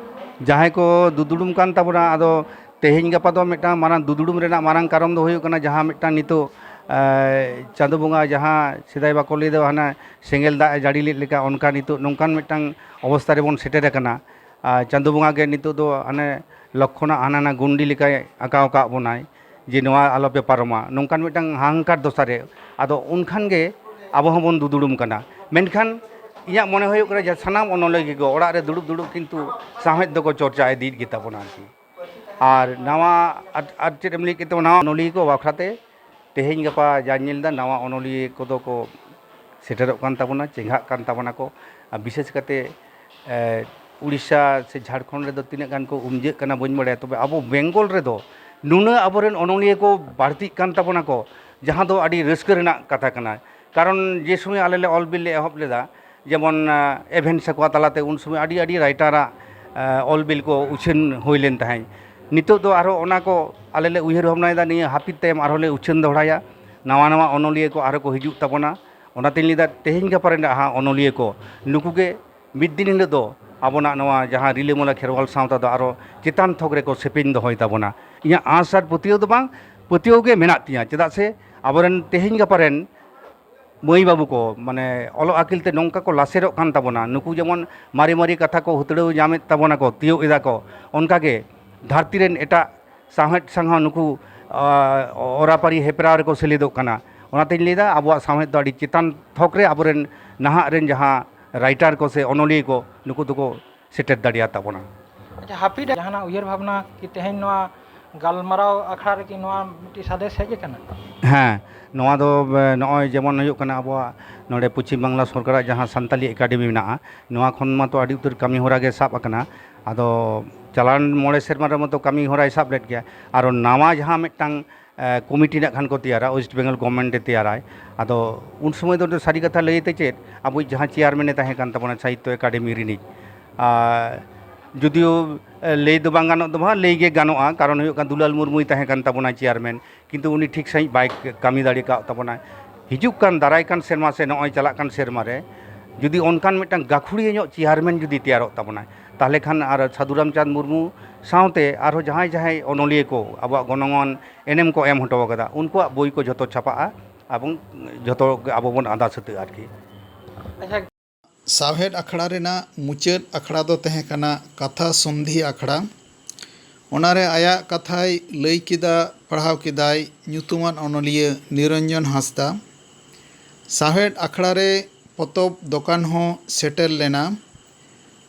ᱡᱟᱦᱟᱸᱭ ᱠᱚ ᱫᱩᱫᱩᱲᱩᱢ ᱠᱟᱱ ᱛᱟᱵᱚᱱᱟ, ᱟᱫᱚ ᱛᱮᱦᱮᱧ ᱜᱟᱯᱟ ᱫᱚ ᱢᱤᱫᱴᱟᱝ ᱢᱟᱨᱟᱝ ᱫᱩᱫᱩᱲᱩᱢ ᱨᱮᱱᱟᱜ ᱢᱟᱨᱟᱝ ᱠᱟᱨᱚᱱ ᱫᱚ ᱦᱩᱭᱩᱜ ᱠᱟᱱᱟ, ᱡᱟᱦᱟᱸ ᱢᱤᱫᱴᱟᱝ ᱱᱤᱛᱚᱜ, ᱮ, ᱪᱟᱸᱫᱳ ᱵᱚᱸᱜᱟ, ᱡᱟᱦᱟᱸ ᱥᱮᱫᱟᱭ ᱵᱟᱠᱚ ᱞᱟᱹᱭ ᱫᱚ ᱦᱟᱱᱟ ᱥᱮᱸᱜᱮᱞ ᱫᱟᱜ ᱮ ᱡᱟᱹᱲᱤ ᱞᱮᱫ ᱞᱮᱠᱟ, ᱚᱱᱠᱟ ᱱᱤᱛᱚᱜ ᱱᱚᱝᱠᱟᱱ ᱢᱤᱫᱴᱟᱝ ᱚᱵᱚᱥᱛᱟ ᱨᱮᱵᱚᱱ ᱥᱮᱴᱮᱨ ᱟᱠᱟᱱᱟ᱾ ᱟᱨ ᱪᱟᱸᱫᱳ ᱵᱚᱸᱜᱟ ᱜᱮ ᱱᱤᱛᱚᱜ ᱫᱚ ᱦᱟᱱᱮ ᱞᱚᱠᱠᱷᱚᱱᱟᱜ ᱦᱟᱱᱟ ᱱᱟ ᱜᱩᱱᱰᱤ ᱞᱮᱠᱟᱭ ᱟᱸᱠᱟᱣ ᱟᱠᱟᱫ ᱵᱚᱱᱟᱭ᱾ ᱡᱮ ᱱᱚᱣᱟ ᱟᱞᱚᱯᱮ ᱯᱟᱨᱚᱢᱟ, ᱱᱚᱝᱠᱟᱱ ᱢᱤᱫᱴᱟᱝ ᱦᱟᱦᱟᱝᱠᱟᱨ ᱫᱚᱥᱟᱨᱮ᱾ ᱟᱫᱚ ᱩᱱᱠᱷᱟᱱ ᱜᱮ ᱟᱵᱚ ᱦᱚᱸᱵᱚᱱ ᱫᱩᱫᱩᱲᱩᱢ ᱠᱟᱱᱟ᱾ ᱢᱮᱱᱠᱷᱟᱱ ᱤᱧᱟᱹᱜ ᱢᱚᱱᱮ ᱦᱩᱭᱩᱜ ᱠᱟᱱᱟ ᱡᱮ ᱥᱟᱱᱟᱢ ᱚᱱᱚᱞᱤᱭᱟᱹ ᱜᱮᱠᱚ ᱚᱲᱟᱜ ᱨᱮ ᱫᱩᱲᱩᱵ ᱫᱩᱲᱩᱵ ᱠᱤᱱᱛᱩ ᱥᱟᱶᱦᱮᱫ ᱫᱚᱠᱚ ᱪᱚᱨᱪᱟ ᱤᱫᱤᱭᱮᱫ ᱜᱮᱛᱟ ᱵᱚᱱᱟ ᱟᱨᱠᱤ᱾ ᱟᱨ ᱱᱟᱣᱟ ᱟᱨ, ᱟᱨ ᱪᱮᱫ ᱮᱢ ᱞᱟᱹᱭ ᱠᱮᱫ ᱛᱟᱵᱚᱱᱟ ᱱᱟᱣᱟ ᱚᱱᱚᱞᱤᱭᱟᱹ ᱠᱚ ᱵᱟᱠᱷᱨᱟᱛᱮ? ᱛᱮᱦᱮᱧ ᱜᱟᱯᱟ ᱡᱟᱧ ᱧᱮᱞ ᱮᱫᱟ, ᱱᱟᱣᱟ ᱚᱱᱚᱞᱤᱭᱟᱹ ᱠᱚᱫᱚ ᱠᱚ ᱥᱮᱴᱮᱨᱚᱜ ᱠᱟᱱ ᱛᱟᱵᱚᱱᱟ, ᱪᱮᱸᱜᱷᱟᱜ ᱠᱟᱱ ᱛᱟᱵᱚᱱᱟ ᱠᱚ᱾ ᱟᱨ ᱵᱤᱥᱮᱥ ᱠᱟᱛᱮ, ᱮ, ᱩᱲᱤᱥᱥᱟ ᱥᱮ ᱡᱷᱟᱲᱠᱷᱚᱸᱰ ᱨᱮᱫᱚ ᱛᱤᱱᱟᱹᱜ ᱜᱟᱱ ᱠᱚ ᱩᱢᱡᱟᱹᱜ ᱠᱟᱱᱟ ᱵᱟᱹᱧ ᱵᱟᱲᱟᱭᱟ, ᱛᱚᱵᱮ ᱟᱵᱚ ᱵᱮᱝᱜᱚᱞ ᱨᱮᱫᱚ ᱱᱩᱱᱟᱹᱜ ᱟᱵᱚᱨᱮᱱ ᱚᱱᱚᱞᱤᱭᱟᱹ ᱠᱚ ᱵᱟᱹᱲᱛᱤᱜ ᱠᱟᱱ ᱛᱟᱵᱚᱱᱟ ᱠᱚ, ᱡᱟᱦᱟᱸ ᱫᱚ ᱟᱹᱰᱤ ᱨᱟᱹᱥᱠᱟᱹ ᱨᱮᱱᱟᱜ ᱠᱟᱛᱷᱟ ᱠᱟᱱᱟ᱾ ᱠᱟᱨᱚᱱ ᱡᱮ ᱥᱚᱢᱚᱭ ᱟᱞᱮ ᱞᱮ ᱚᱞ ᱵᱤᱞ ᱞᱮ ᱮᱦᱚᱵ ᱞᱮᱫᱟ, ᱡᱮᱢᱚᱱ, ᱟ, ᱮᱵᱷᱮᱱ ᱥᱟᱠᱣᱟ ᱛᱟᱞᱟᱛᱮ ᱩᱱ ᱥᱚᱢᱚᱭ ᱟᱹᱰᱤ, ᱟᱹᱰᱤ ᱨᱟᱭᱴᱟᱨᱟᱜ, ᱟ, ᱚᱞ ᱵᱤᱞ ᱠᱚ ᱩᱪᱷᱟᱹᱱ ᱦᱩᱭ ᱞᱮᱱ ᱛᱟᱦᱮᱸᱫ᱾ ᱱᱤᱛᱚᱜ ᱫᱚ ᱟᱨᱦᱚᱸ ᱚᱱᱟ ᱠᱚ ᱟᱞᱮ ᱞᱮ ᱩᱭᱦᱟᱹᱨ ᱵᱷᱟᱵᱽᱱᱟᱭᱮᱫᱟ, ᱱᱤᱭᱟᱹ ᱦᱟᱹᱯᱤᱫ ᱛᱟᱭᱚᱢ ᱟᱨᱦᱚᱸ ᱞᱮ ᱩᱪᱷᱟᱹᱱ ᱫᱚᱦᱲᱟᱭᱟ, ᱱᱟᱣᱟ ᱱᱟᱣᱟ ᱚᱱᱚᱞᱤᱭᱟᱹ ᱠᱚ ᱟᱨᱦᱚᱸ ᱠᱚ ᱦᱤᱡᱩᱜ ᱛᱟᱵᱚᱱᱟ᱾ ᱚᱱᱟᱛᱮᱧ ᱞᱟᱹᱭᱫᱟ, ᱛᱮᱦᱮᱧ ᱜᱟᱯᱟ ᱨᱮᱱ ᱡᱟᱦᱟᱸ ᱚᱱᱚᱞᱤᱭᱟᱹ ᱠᱚ, ᱱᱩᱠᱩ ᱜᱮ ᱢᱤᱫ ᱫᱤᱱ ᱦᱤᱞᱳᱜ ᱫᱚ ᱟᱵᱚᱱᱟᱜ ᱱᱚᱣᱟ ᱡᱟᱦᱟᱸ ᱨᱤᱞᱟᱹᱢᱟᱞᱟ ᱠᱷᱮᱨᱣᱟᱞ ᱥᱟᱶᱛᱟ ᱫᱚ ᱟᱨᱚ ᱪᱮᱛᱟᱱ ᱛᱷᱚᱠ ᱨᱮᱠᱚ ᱥᱮᱯᱮᱧ ᱫᱚᱦᱚᱭ ᱛᱟᱵᱚᱱᱟ᱾ ᱤᱧᱟᱹᱜ ᱟᱸᱥ ᱟᱨ ᱯᱟᱹᱛᱭᱟᱹᱣ ᱫᱚ ᱵᱟᱝ, ᱯᱟᱹᱛᱭᱟᱹᱣ ᱜᱮ ᱢᱮᱱᱟᱜ ᱛᱤᱧᱟᱹ᱾ ᱪᱮᱫᱟᱜ ᱥᱮ ᱟᱵᱚᱨᱮᱱ ᱛᱮᱦᱮᱧ ᱜᱟᱯᱟ ᱨᱮᱱ ᱢᱟᱹᱭ ᱵᱟᱹᱵᱩ ᱠᱚ, ᱢᱟᱱᱮ, ᱚᱞᱚᱜ ᱟᱹᱠᱤᱞ ᱛᱮ ᱱᱚᱝᱠᱟ ᱠᱚ ᱞᱟᱥᱮᱨᱚᱜ ᱠᱟᱱ ᱛᱟᱵᱚᱱᱟ, ᱱᱩᱠᱩ ᱡᱮᱢᱚᱱ ᱢᱟᱨᱮ ᱢᱟᱨᱮ ᱠᱟᱛᱷᱟ ᱠᱚ ᱦᱟᱹᱛᱲᱟᱹᱣ ᱧᱟᱢᱮᱫ ᱛᱟᱵᱚᱱᱟ ᱠᱚ, ᱛᱤᱭᱳᱜ ᱮᱫᱟ ᱠᱚ, ᱚᱱᱠᱟᱜᱮ ᱫᱷᱟᱹᱨᱛᱤ ᱨᱮᱱ ᱮᱴᱟᱜ ᱥᱟᱶᱦᱮᱫ ᱥᱟᱶ ᱦᱚᱸ ᱱᱩᱠᱩ, ᱟ, ᱚᱨᱟᱯᱟᱹᱨᱤ ᱦᱮᱯᱨᱟᱣ ᱨᱮᱠᱚ ᱥᱮᱞᱮᱫᱚᱜ ᱠᱟᱱᱟ᱾ ᱚᱱᱟᱛᱮᱧ ᱞᱟᱹᱭᱫᱟ, ᱟᱵᱚᱣᱟᱜ ᱥᱟᱶᱦᱮᱫ ᱫᱚ ᱟᱹᱰᱤ ᱪᱮᱛᱟᱱ ᱛᱷᱚᱠ ᱨᱮ ᱟᱵᱚᱨᱮᱱ ᱱᱟᱦᱟᱜ ᱨᱮᱱ ᱡᱟᱦᱟᱸ ᱨᱟᱭᱴᱟᱨ ᱠᱚ ᱥᱮ ᱚᱱᱚᱞᱤᱭᱟᱹ ᱠᱚ, ᱱᱩᱠᱩ ᱫᱚᱠᱚ ᱥᱮᱴᱮᱨ ᱫᱟᱲᱮᱭᱟᱛᱟ ᱵᱚᱱᱟ᱾ ᱟᱪᱪᱷᱟ, ᱦᱟᱹᱯᱤᱫ ᱡᱟᱦᱟᱱᱟᱜ ᱩᱭᱦᱟᱹᱨ ᱵᱷᱟᱵᱽᱱᱟ ᱠᱤ ᱛᱮᱦᱮᱧ ᱱᱚᱣᱟ ᱜᱟᱞᱢᱟᱨᱟᱣ ᱟᱠᱷᱲᱟ ᱨᱮᱜᱮ ᱱᱚᱣᱟ ᱢᱤᱫᱴᱤᱡ ᱥᱟᱸᱫᱮᱥ ᱦᱮᱡ ᱟᱠᱟᱱᱟ? ᱦᱮᱸ, ᱱᱚᱣᱟ ᱫᱚ, ᱮ, ᱱᱚᱜᱼᱚᱭ ᱡᱮᱢᱚᱱ ᱦᱩᱭᱩᱜ ᱠᱟᱱᱟ, ᱟᱵᱚᱣᱟᱜ ᱱᱚᱰᱮ ᱯᱚᱪᱷᱤᱢ ᱵᱟᱝᱞᱟ ᱥᱚᱨᱠᱟᱨᱟᱜ ᱡᱟᱦᱟᱸ ᱥᱟᱱᱛᱟᱞᱤ ᱮᱠᱟᱰᱮᱢᱤ ᱢᱮᱱᱟᱜᱼᱟ, ᱱᱚᱣᱟ ᱠᱷᱚᱱ ᱢᱟᱛᱚ ᱟᱹᱰᱤ ᱩᱛᱟᱹᱨ ᱠᱟᱹᱢᱤ ᱦᱚᱨᱟ ᱜᱮ ᱥᱟᱵ ᱟᱠᱟᱱᱟ᱾ ᱟᱫᱚ ᱪᱟᱞᱟᱣᱮᱱ ᱢᱚᱬᱮ ᱥᱮᱨᱢᱟ ᱨᱮ ᱢᱟᱛᱚ ᱠᱟᱹᱢᱤ ᱦᱚᱨᱟᱭ ᱥᱟᱵ ᱞᱮᱫ ᱜᱮᱭᱟ, ᱟᱨᱚ ᱱᱟᱣᱟ ᱡᱟᱦᱟᱸ ᱢᱤᱫᱴᱟᱝ, ᱮ, ᱠᱚᱢᱤᱴᱤ ᱱᱟᱜ ᱠᱷᱟᱱ ᱠᱚ ᱛᱮᱭᱟᱨᱟ, ᱳᱭᱮᱥᱴ ᱵᱮᱝᱜᱚᱞ ᱜᱚᱵᱷᱢᱮᱱᱴ ᱮ ᱛᱮᱭᱟᱨᱟᱭ᱾ ᱟᱫᱚ ᱩᱱ ᱥᱚᱢᱚᱭ ᱫᱚ ᱥᱟᱹᱨᱤ ᱠᱟᱛᱷᱟ ᱞᱟᱹᱭᱛᱮ ᱪᱮᱫ, ᱟᱵᱚᱭᱤᱡ ᱡᱟᱦᱟᱸ ᱪᱮᱭᱟᱨᱢᱮᱱᱮ ᱛᱟᱦᱮᱸ ᱠᱟᱱ ᱛᱟᱵᱚᱱᱟ ᱥᱟᱦᱤᱛᱛᱚ ᱮᱠᱟᱰᱮᱢᱤ ᱨᱤᱱᱤᱡ, ᱟᱨ ᱡᱩᱫᱤᱭᱳ, ᱮ, ᱞᱟᱹᱭ ᱫᱚ ᱵᱟᱝ ᱜᱟᱱᱚᱜ ᱫᱚ ᱵᱟᱝ, ᱞᱟᱹᱭ ᱜᱮ ᱜᱟᱱᱚᱜᱼᱟ, ᱠᱟᱨᱚᱱ ᱦᱩᱭᱩᱜ ᱠᱟᱱᱟ ᱫᱩᱞᱟᱞ ᱢᱩᱨᱢᱩᱭ ᱛᱟᱦᱮᱸ ᱠᱟᱱ ᱛᱟᱵᱚᱱᱟ ᱪᱮᱭᱟᱨᱢᱮᱱ, ᱠᱤᱱᱛᱩ ᱩᱱᱤ ᱴᱷᱤᱠ ᱥᱟᱺᱦᱤᱡ ᱵᱟᱭ ᱠᱟᱹᱢᱤ ᱫᱟᱲᱮ ᱠᱟᱣᱫ ᱛᱟᱵᱚᱱᱟᱭ᱾ ᱦᱤᱡᱩᱜ ᱠᱟᱱ ᱫᱟᱨᱟᱭ ᱠᱟᱱ ᱥᱮᱨᱢᱟ ᱥᱮ ᱱᱚᱜᱼᱚᱭ ᱪᱟᱞᱟᱜ ᱠᱟᱱ ᱥᱮᱨᱢᱟ ᱨᱮ ᱡᱩᱫᱤ ᱚᱱᱠᱟᱱ ᱢᱤᱫᱴᱟᱝ ᱜᱟᱹᱠᱷᱩᱲᱤᱭᱟᱹ ᱧᱚᱜ ᱪᱮᱭᱟᱨᱢᱮᱱ ᱡᱩᱫᱤ ᱛᱮᱭᱟᱨᱚᱜ ᱛᱟᱵᱚᱱᱟᱭ, ᱛᱟᱦᱚᱞᱮ ᱠᱷᱟᱱ ᱟᱨ ᱥᱟᱹᱫᱷᱩ ᱨᱟᱢᱪᱟᱸᱫᱽ ᱢᱩᱨᱢᱩ ᱥᱟᱶᱛᱮ ᱟᱨᱦᱚᱸ ᱡᱟᱦᱟᱸᱭ ᱡᱟᱦᱟᱸᱭ ᱚᱱᱚᱞᱤᱭᱟᱹ ᱠᱚ ᱟᱵᱚᱣᱟᱜ ᱜᱚᱱᱚᱝᱟᱱ ᱮᱱᱮᱢ ᱠᱚ ᱮᱢ ᱦᱚᱴᱚ ᱟᱠᱟᱫᱟ, ᱩᱱᱠᱩᱣᱟᱜ ᱵᱳᱭ ᱠᱚ ᱡᱷᱚᱛᱚ ᱪᱷᱟᱯᱟᱜᱼᱟ ᱮᱵᱚᱝ ᱡᱷᱚᱛᱚ ᱜᱮ ᱟᱵᱚ ᱵᱚᱱ ᱟᱫᱟ ᱥᱟᱹᱛᱟᱹᱜᱼᱟ ᱟᱨᱠᱤ᱾ ᱟᱪᱪᱷᱟ᱾ ᱥᱟᱶᱦᱮᱫ ᱟᱠᱷᱲᱟ ᱨᱮᱱᱟᱜ ᱢᱩᱪᱟᱹᱫ ᱟᱠᱷᱲᱟ ᱫᱚ ᱛᱟᱦᱮᱸ ᱠᱟᱱᱟ ᱠᱟᱛᱷᱟ ᱥᱚᱱᱫᱷᱤ ᱟᱠᱷᱲᱟ᱾ ᱚᱱᱟᱨᱮ ᱟᱭᱟᱜ ᱠᱟᱛᱷᱟᱭ ᱞᱟᱹᱭ ᱠᱮᱫᱟ, ᱯᱟᱲᱦᱟᱣ ᱠᱮᱫᱟᱭ ᱧᱩᱛᱩᱢᱟᱱ ᱚᱱᱚᱞᱤᱭᱟᱹ ᱱᱤᱨᱚᱧᱡᱚᱱ ᱦᱟᱸᱥᱫᱟ᱾ ᱥᱟᱶᱦᱮᱫ ᱟᱠᱷᱲᱟ ᱨᱮ ᱯᱚᱛᱚᱵ ᱫᱚᱠᱟᱱ ᱦᱚᱸ ᱥᱮᱴᱮᱨ ᱞᱮᱱᱟ᱾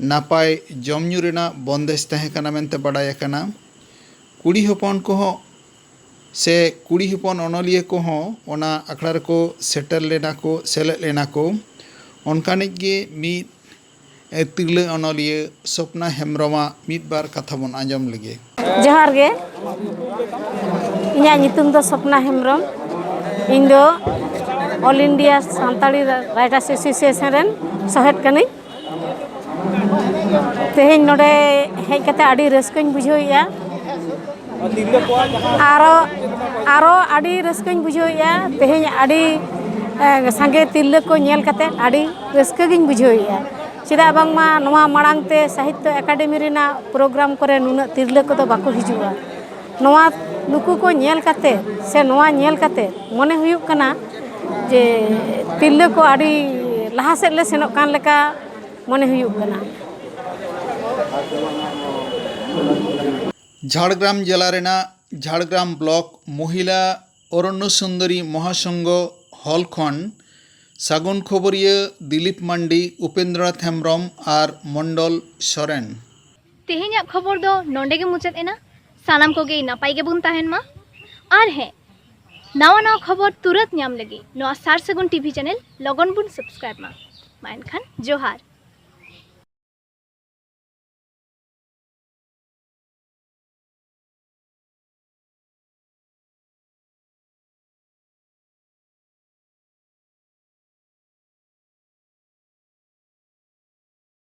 ᱱᱟᱯᱟᱭ ᱡᱚᱢ ᱧᱩ ᱨᱮᱱᱟᱜ ᱵᱚᱱᱫᱮᱡᱽ ᱛᱟᱦᱮᱸ ᱠᱟᱱᱟ ᱢᱮᱱᱛᱮ ᱵᱟᱰᱟᱭ ᱟᱠᱟᱱᱟ᱾ ᱠᱩᱲᱤ ᱦᱚᱯᱚᱱ ᱠᱚᱦᱚᱸ ᱥᱮ ᱠᱩᱲᱤ ᱦᱚᱯᱚᱱ ᱚᱱᱚᱞᱤᱭᱟᱹ ᱠᱚᱦᱚᱸ ᱚᱱᱟ ᱟᱠᱷᱲᱟ ᱨᱮᱠᱚ ᱥᱮᱴᱮᱨ ᱞᱮᱱᱟ ᱠᱚ, ᱥᱮᱞᱮᱫ ᱞᱮᱱᱟ ᱠᱚ᱾ ᱚᱱᱠᱟᱱᱤᱡ ᱜᱮ ᱢᱤᱫ ᱛᱤᱨᱞᱟᱹ ᱚᱱᱚᱞᱤᱭᱟᱹ ᱥᱚᱯᱱᱟ ᱦᱮᱢᱵᱨᱚᱢᱟᱜ ᱢᱤᱫ ᱵᱟᱨ ᱠᱟᱛᱷᱟ ᱵᱚᱱ ᱟᱸᱡᱚᱢ ᱞᱮᱜᱮ᱾ ᱡᱚᱦᱟᱨ ᱜᱮ᱾ ᱤᱧᱟᱹᱜ ᱧᱩᱛᱩᱢ ᱫᱚ ᱥᱚᱯᱱᱟ ᱦᱮᱢᱵᱨᱚᱢ᱾ ᱤᱧ ᱫᱚ All India Santali Writers Association ᱨᱮᱱ ᱥᱚᱦᱮᱫ ᱠᱟᱹᱱᱟᱹᱧ᱾ ᱛᱮᱦᱮᱧ ᱱᱚᱰᱮ ᱦᱮᱡ ᱠᱟᱛᱮ ᱟᱹᱰᱤ ᱨᱟᱹᱥᱠᱟᱹᱧ ᱵᱩᱡᱷᱟᱹᱣᱮᱫᱼᱟ᱾ ᱟᱨᱚ ᱟᱨᱚ ᱟᱹᱰᱤ ᱨᱟᱹᱥᱠᱟᱹᱧ ᱵᱩᱡᱷᱟᱹᱣᱮᱫᱼᱟ᱾ ᱛᱮᱦᱮᱧ ᱟᱹᱰᱤ ᱥᱟᱸᱜᱮ ᱛᱤᱨᱞᱟᱹ ᱠᱚ ᱧᱮᱞ ᱠᱟᱛᱮ ᱟᱹᱰᱤ ᱨᱟᱹᱥᱠᱟᱹ ᱜᱤᱧ ᱵᱩᱡᱷᱟᱹᱣᱮᱫᱼᱟ᱾ ᱪᱮᱫᱟᱜ ᱵᱟᱝᱢᱟ ᱱᱚᱣᱟ ᱢᱟᱲᱟᱝ ᱛᱮ ᱥᱟᱦᱤᱛᱛᱚ ᱮᱠᱟᱰᱮᱢᱤ ᱨᱮᱱᱟᱜ ᱯᱨᱳᱜᱨᱟᱢ ᱠᱚᱨᱮ ᱱᱩᱱᱟᱹᱜ ᱛᱤᱨᱞᱟᱹ ᱠᱚᱫᱚ ᱵᱟᱠᱚ ᱦᱤᱡᱩᱜᱼᱟ᱾ ᱱᱚᱣᱟ ᱱᱩᱠᱩ ᱠᱚ ᱧᱮᱞ ᱠᱟᱛᱮ ᱥᱮ ᱱᱚᱣᱟ ᱧᱮᱞ ᱠᱟᱛᱮ ᱢᱚᱱᱮ ᱦᱩᱭᱩᱜ ᱠᱟᱱᱟ ᱡᱮ ᱛᱤᱨᱞᱟᱹ ᱠᱚ ᱟᱹᱰᱤ ᱞᱟᱦᱟ ᱥᱮᱫ ᱞᱮ ᱥᱮᱱᱚᱜ ᱠᱟᱱ ᱞᱮᱠᱟ ᱢᱚᱱᱮ ᱦᱩᱭᱩᱜ ᱠᱟᱱᱟ᱾ ᱡᱷᱟᱲᱜᱨᱟᱢ ᱡᱮᱞᱟ ᱨᱮᱱᱟᱜ ᱡᱷᱟᱲᱜᱨᱟᱢ ᱵᱞᱚᱠ ᱢᱚᱦᱤᱞᱟ ᱚᱨᱚᱱᱱᱚ ᱥᱩᱱᱫᱚᱨᱤ ᱢᱚᱦᱟᱥᱚᱝᱜᱷᱚ ᱦᱚᱞ ᱠᱷᱚᱱ ᱥᱟᱹᱜᱩᱱ ᱠᱷᱚᱵᱚᱨᱤᱭᱟᱹ ᱫᱤᱞᱤᱯ ᱢᱟᱱᱰᱤ, ᱩᱯᱮᱱᱫᱨᱚᱱᱟᱛᱷ ᱦᱮᱢᱵᱨᱚᱢ ᱟᱨ ᱢᱚᱱᱰᱚᱞ ᱥᱚᱨᱮᱱ᱾ ᱛᱮᱦᱮᱧᱟᱜ ᱠᱷᱚᱵᱚᱨ ᱫᱚ ᱱᱚᱰᱮ ᱜᱮ ᱢᱩᱪᱟᱹᱫ ᱮᱱᱟ᱾ ᱥᱟᱱᱟᱢ ᱠᱚᱜᱮ ᱱᱟᱯᱟᱭ ᱜᱮᱵᱚᱱ ᱛᱟᱦᱮᱱ ᱢᱟ᱾ ᱟᱨ ᱦᱮᱸ, ᱱᱟᱣᱟ ᱱᱟᱣᱟ ᱠᱷᱚᱵᱚᱨ ᱛᱩᱨᱟᱹᱛ ᱧᱟᱢ ᱞᱟᱹᱜᱤᱫ ᱱᱚᱣᱟ ᱥᱟᱨ ᱥᱟᱹᱜᱩᱱ ᱴᱤᱵᱷᱤ ᱪᱮᱱᱮᱞ ᱞᱚᱜᱚᱱ ᱵᱚᱱ ᱥᱟᱵᱥᱠᱨᱟᱭᱤᱵ ᱢᱟ᱾ ᱢᱟ ᱮᱱᱠᱷᱟᱱ ᱡᱚᱦᱟᱨ᱾